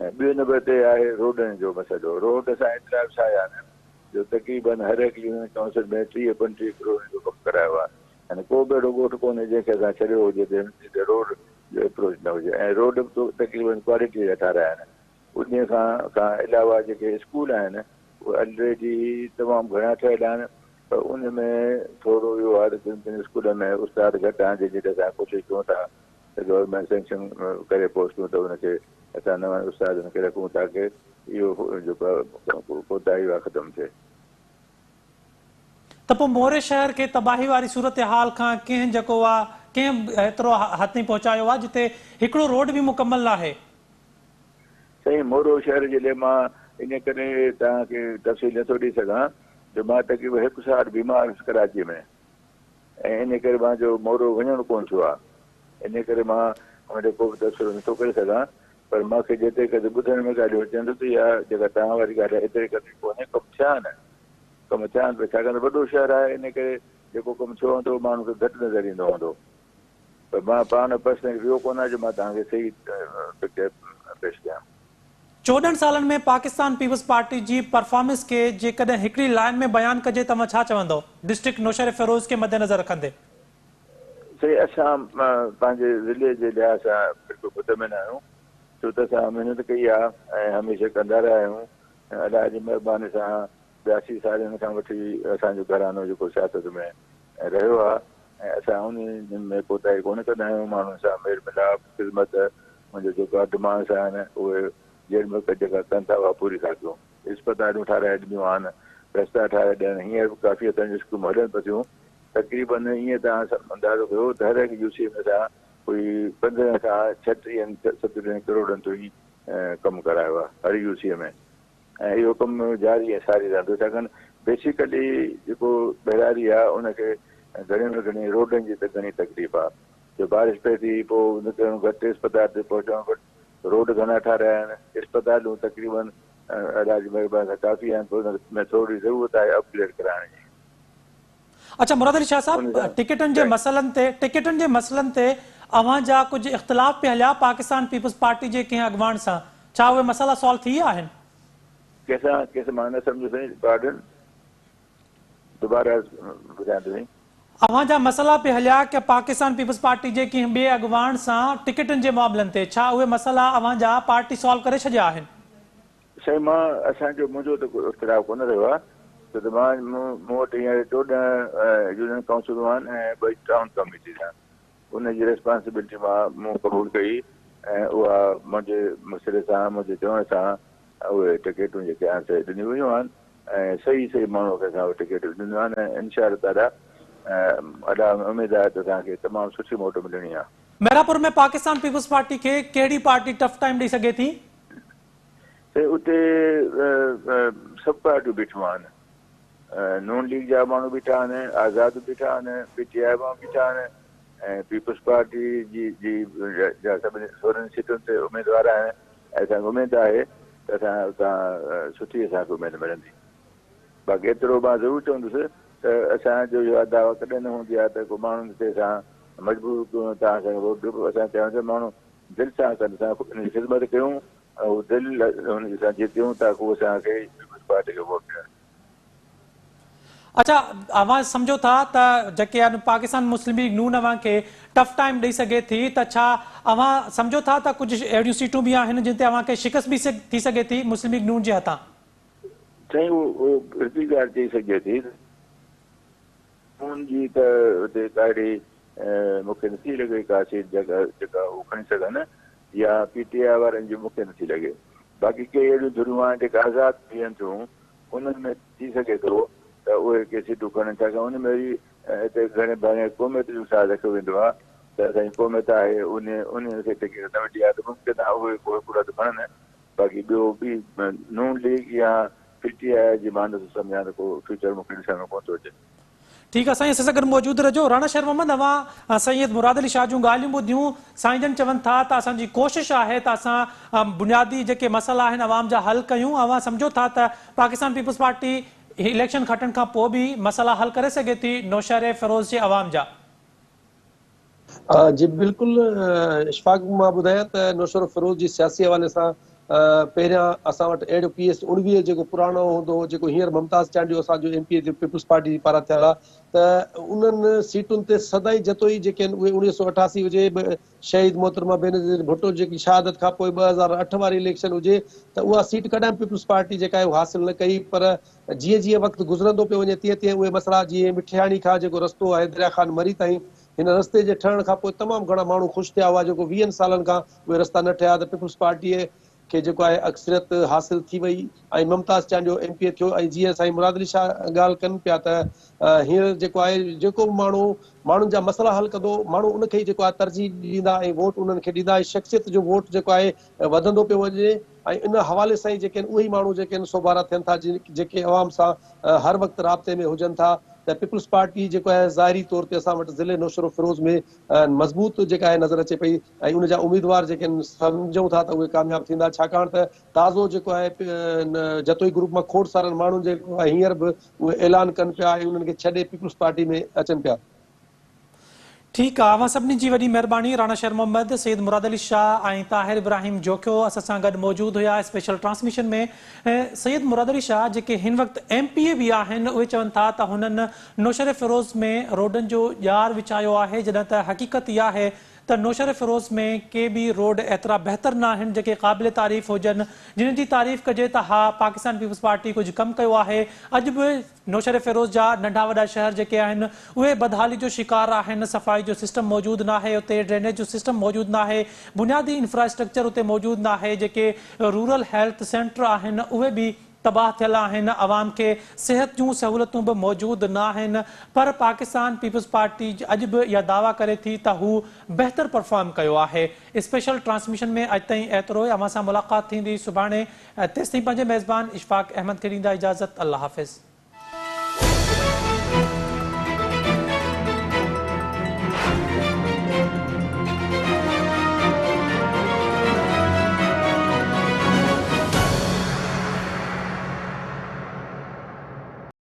۽ ٻيو نمبر تي آهي روڊن جو مسئلو روڊ اسان ايترا وڇايا آهن جو تقريبن هر هڪ يونين ڪائونسل ۾ 30 35 ڪروڙن جو ڪم ڪرايو آهي يعني ڪو به اهڙو ڳوٺ ڪونهي جنهن کي اسان ڇڏيو هجي ته هتي روڊ جو اپروچ نه هجي ۽ روڊ به تقريبن ڪوالٽي جا ٺارايا آهن انهي کان علاوه جيڪي اسڪول آهن اهي الريڊي تمام گهڻا ٺهيل آهن پر ان ۾ ٿورو اهو آهي ته ڪن ڪن اسڪولن ۾ استاد گهٽ آهن جنهن جي لاء اسان ڪوشش ڪيون ٿا ته گورنمينٽ سينڪشن ڪري پوسٽون ته ان کي اسان نون استادن کي رکون تاڪه اهو جيڪو ڪوتاهي اها ختم ٿئي. ته پوء موري شهر کي تباهي واري صورتحال کان ڪنهن جيڪو آ ڪنهن ايترو حد تائين پهچايو آ جتي هڪڙو روڊ به مڪمل ناهي. سائين مورو شهر جي لئي مان ان ڪري توهان کي تفصيل نٿو ڏئي سگهان جو مان تقريبن هڪ سال بيمار هيس ڪراچي ۾ ۽ ان ڪري مان جو مورو وڃڻ ڪونه ٿيو آهي، ان ڪري مان ان تي ڪو به تبصرو نٿو ڪري سگهان، پر مان کي جيتري قدر ٻڌڻ ۾ ڳالهيون اچن ٿيون ته اها جيڪا توهان واري ڳالهه آهي ايتري قدر ڪونهي، ڪم ٿيا آهن، ڪم ٿيا آهن پر ڇاڪاڻ ته وڏو شهر آهي ان ڪري جيڪو ڪم ٿيو هوندو ماڻهن کي گهٽ نظر ايندو هوندو، پر مان پاڻ پرسنلي ويو ڪونه آهيان جو مان توهان کي صحيح پڪچر پيش ڪيان. 14 سالن ۾ پاڪستان پيپلز پارٽي جي پرفارمنس کي جيڪڏهن هڪڙي لائن ۾ بيان ڪجي ته اوهان ڇا چوندؤ؟ ڊسٽرڪٽ نوشهري فيروز کي مدنظر رکندي. سائين اسان پنهنجي ضلعي جي لحاظ سان بلڪل مطمئن آهيون ڇو ته اسان محنت ڪئي آهي ۽ هميشه ڪندا رهيا آهيون ۽ الله جي مهرباني سان 82 سالن کان وٺي اسان جو گهراڻو جيڪو سياست ۾ رهيو آهي ۽ اسان انهي ۾ ڪوتاهي ڪونه ڪندا آهيون ماڻهن سان ميل ملاپ خدمت منهنجو جيڪا ڊمانڊس آهن اهي جهڙ ملڪ جيڪا ڪن ٿا اها پوري ٿا ڪيون اسپتالون ٺاهرائي ڏنيون آهن رستا ٺاهرائي ڏين هينئر به ڪافي اسان جون اسڪيمون هلن پيون ٿيون تقريبن ائين توهان اندازو ڪيو ته هر هڪ يو سي ۾ اسان ڪوئي 15 کان ڇٽيهن ستٽيهن ڪروڙن تائين ڪم ڪرايو آهي هر يو سي ۾ ۽ اهو ڪم جاري ۽ ساري رهندو ڇاڪاڻ بيسيڪلي جيڪو ٻهراڙي آهي ان کي گهڻي ۾ گهڻي روڊن جي ته گهڻي تڪليف آهي جو بارش پئي ٿي پوء نڪرڻ گهٽ اسپتال تي پهچڻ گهٽ روڊ گهڻا ٺارايا آهن اسپتالون تقريبن الله جي مهرباني سان ڪافي آهن پر ان ۾ ٿوري ضرورت آهي اپ گريڊ ڪرائڻ جي. اڇا مراد علي شاهه صاحب ٽڪيٽن جي مسئلن تي ٽڪيٽن جي مسئلن تي اوهان جا ڪجهه اختلاف پئي هليا پاڪستان پيپلز پارٽي جي ڪنهن اڳواڻ سان ڇا اهي مسئلا سالو ٿي ويا آهن؟ ڪنهن سان ڪنهن سان مان نه سمجهيو سائين پارڊن دوباره ٻڌايان ٿو سائين. اوهان جا مسئلا پئي هليا ڪي پاڪستان پيپلز پارٽي جي ڪنهن ٻئي اڳواڻ سان ٽڪيٽن جي معاملن تي ڇا اهي مسئلا اوهان جا پارٽي سالو ڪري ڇڏيا آهن؟ سائين مان اسان جو منهنجو ته ڪو اختلاف ڪونه رهيو آهي ڇو ته مان مون وٽ هينئر 14 يونين ڪائونسلون آهن ۽ ٻه ٽائون ڪميٽيز آهن ان جي ريسپانسبلٽي مان مون قبول ڪئي ۽ اها منهنجي مسئلي سان منهنجي چوڻ سان اهي ٽڪيٽون جيڪي آهن سي ڏنيون ويون آهن ۽ صحيح صحيح ماڻهو کي اسان اهي ٽڪيٽون ڏنيون آهن ۽ انشاء الله تعاليٰ الله اميد آهي ته اسان کي تمام سٺي موٽ ملڻي آهي. ميرپور ۾ پاڪستان پيپلز پارٽي کي ڪهڙي پارٽي ٽف ٽائيم ڏئي سگهي ٿي؟ سائين اتي سڀ پارٽيون بيٺيون آهن، نون ليگ جا ماڻهو بيٺا آهن، آزاد به بيٺا آهن، پي ٽي آء مان بيٺا آهن ۽ پيپلز پارٽي جي جي جا سڀني 16 سيٽن تي اميدوار آهن ۽ اسان کي اميد آهي ته اسان اتان سٺي اسان کي اميد ملندي. باقي ايترو مان ضرور چوندس ته اسان جو اها دعويٰ ڪڏهن نه هوندي آهي ته ڪو ماڻهن کي اسان مجبور ڪيون ته اسان کي ووٽ ڏيو پر اسان چاهيون ته ماڻهو دل سان ڪن اسان ان جي خدمت ڪيون ۽ هو دل هن جي سان جيتيون تاڪه هو اسان کي پيپلز پارٽي کي ووٽ ڏين. اڇا اوهان سمجهو ٿا ته جيڪي آهن پاڪستان مسلم ليگ نون اوهان کي ٽف ٽائيم ڏئي سگهي ٿي ته ڇا اوهان سمجهو ٿا ته ڪجهه اهڙيون سيٽون به آهن جن تي اوهان کي شڪست به ٿي سگهي ٿي مسلم ليگ نون جي هٿان؟ سائين اهو هڪ ئي ڳالهه چئي سگهجي ٿي ته نون جي ته اتي ڪا اهڙي مون کي نٿي لڳي ڪا سيٽ جيڪا جيڪا هو کڻي سگهن يا پي ٽي آء وارن جي مون کي نٿي لڳي باقي ڪي اهڙيون ڌريون آهن جيڪا آزاد بيهن ٿيون انهن ۾ ٿي سگهي ٿو ته اهي ڪي سيٽون کڻن ڇاڪاڻ ان ۾ وري هتي گهڻي ڀاڱي قوميت جو ساز رکيو ويندو آهي ته اسان جي قوميت آهي ان انهن کي ٽڪيٽ نه ملي آهي ته ممڪن آهي اهي ڪو هڪڙو اڌ کڻن باقي ٻيو ٻي نون ليگ يا پي ٽي آء جي مان نٿو سمجهان ته ڪو فيوچر مون کي ڏسڻ ۾ ڪونه ٿو اچي. ٺيڪ آ سائين اسان سان گڏ موجود رهجو. راڻا شير محمد اوهان سيد مراد علي شاهه جون ڳالهيون ٻڌيون سائين جن چون ٿا ته اسان جي ڪوشش آهي ته اسان بنيادي جيڪي مسئلا آهن عوام جا حل ڪيون اوهان سمجهو ٿا ته پاڪستان پيپلز پارٽي اليڪشن کٽڻ کان پوء به مسئلا حل ڪري سگهي ٿي نوشهري فيروز جي عوام جا. جي بلڪل اشفاق مان ٻڌايان ته نوشهروفيروز جي سياسي حوالي سان پهريان اسان وٽ اهڙو پي ايس 19 جيڪو پراڻو هوندو هو جيڪو هينئر ممتاز چانڊيو اسان جو ايم پي اي پيپلز پارٽي جي پاران ٿيل آهي ته انهن سيٽن تي سدائين جتوئي جيڪي آهن اهي 1988 هجي شهيد محترمه بينظير ڀٽو جي شهادت کان پوء 2008 واري اليڪشن هجي ته اها سيٽ ڪڏهن به پيپلز پارٽي جيڪا آهي اها حاصل نه ڪئي پر جيئن جيئن وقت گذرندو پيو وڃي تيئن تيئن اهي مسئلا جيئن مٺياڻي کان جيڪو رستو آهي دريا خان مري تائين هن رستي جي ٺهڻ کان پوء تمام گهڻا ماڻهو خوش ٿيا هئا جيڪو ويهن سالن کان اهي رستا نه ٺهيا ته پيپلز پارٽيء کي جيڪو آهي اڪثريت حاصل ٿي وئي ۽ Mumtaz Chandio M P A ٿيو ۽ جيئن سائين مراد علي شاهه ڳالهه ڪن پيا ته هينئر جيڪو آهي جيڪو به ماڻهو ماڻهن جا مسئلا حل ڪندو ماڻهو ان کي ئي جيڪو آهي ترجيح ڏيندا ۽ ووٽ انهن کي ڏيندا ۽ شخصيت جو ووٽ جيڪو آهي وڌندو پيو وڃي ۽ ان حوالي سان ئي جيڪي آهن اهي ئي ماڻهو جيڪي آهن سوڀارا ٿين ٿا جيڪي عوام سان هر وقت رابطي ۾ هجن ٿا ته پيپلز پارٽي جيڪو آهي ظاهري طور تي اسان وٽ ضلعي نوشهروفيروز ۾ مضبوط جيڪا آهي نظر اچي پئي ۽ ان جا اميدوار جيڪي آهن سمجهون ٿا ته اهي ڪامياب ٿيندا ڇاڪاڻ ته تازو جيڪو آهي جتوئي گروپ مان کوڙ سارن ماڻهن جيڪو آهي هينئر به اهي اعلان ڪن پيا ۽ انهن کي ڇڏي پيپلز پارٽي ۾ اچن پيا. ٺيڪ آ اوهان سڀني جي وڏي مهرباني راڻا شير محمد، سيد مراد علي شاهه ۽ طاهر ابراهيم جوکيو اسان سان گڏ موجود هيا اسپيشل ٽرانسميشن ۾ سيد مراد علي شاهه جيڪي هن وقت ايم پي اي به آهن اهي چون ٿا ته هنن نوشهروفيروز ۾ روڊن جو ڄار وڇايو آهي جڏهن ته حقيقت اها آهي ته نوشهروفيروز ۾ ڪي به روڊ ايترا بهتر ناهن جيڪي قابل تعريف هجن جن جي تعريف ڪجي ته ها پاڪستان پيپلز پارٽي ڪجهه ڪم ڪيو آهي اڄ به نوشهروفيروز جا ننڍا وڏا شهر جيڪي آهن اهي بدحالي جو شڪار آهن، صفائي جو سسٽم موجود ناهي اتي ڊرينيج جو سسٽم موجود ناهي، بنيادي انفراسٽرڪچر اتي موجود ناهي، جيڪي رورل هيلٿ سينٽر آهن اهي به تباهه ٿيل آهن، عوام کي صحت جون سهولتون به موجود ناهن پر پاڪستان پيپلز پارٽي اڄ به اها دعويٰ ڪري ٿي ته هو بهتر پرفارم ڪيو آهي. اسپيشل ٽرانسميشن ۾ اڄ تائين ايترو ئي اوهان سان ملاقات ٿيندي سڀاڻي تيستائين پنهنجي ميزبان اشفاق احمد کي ڏيندا اجازت الله حافظ.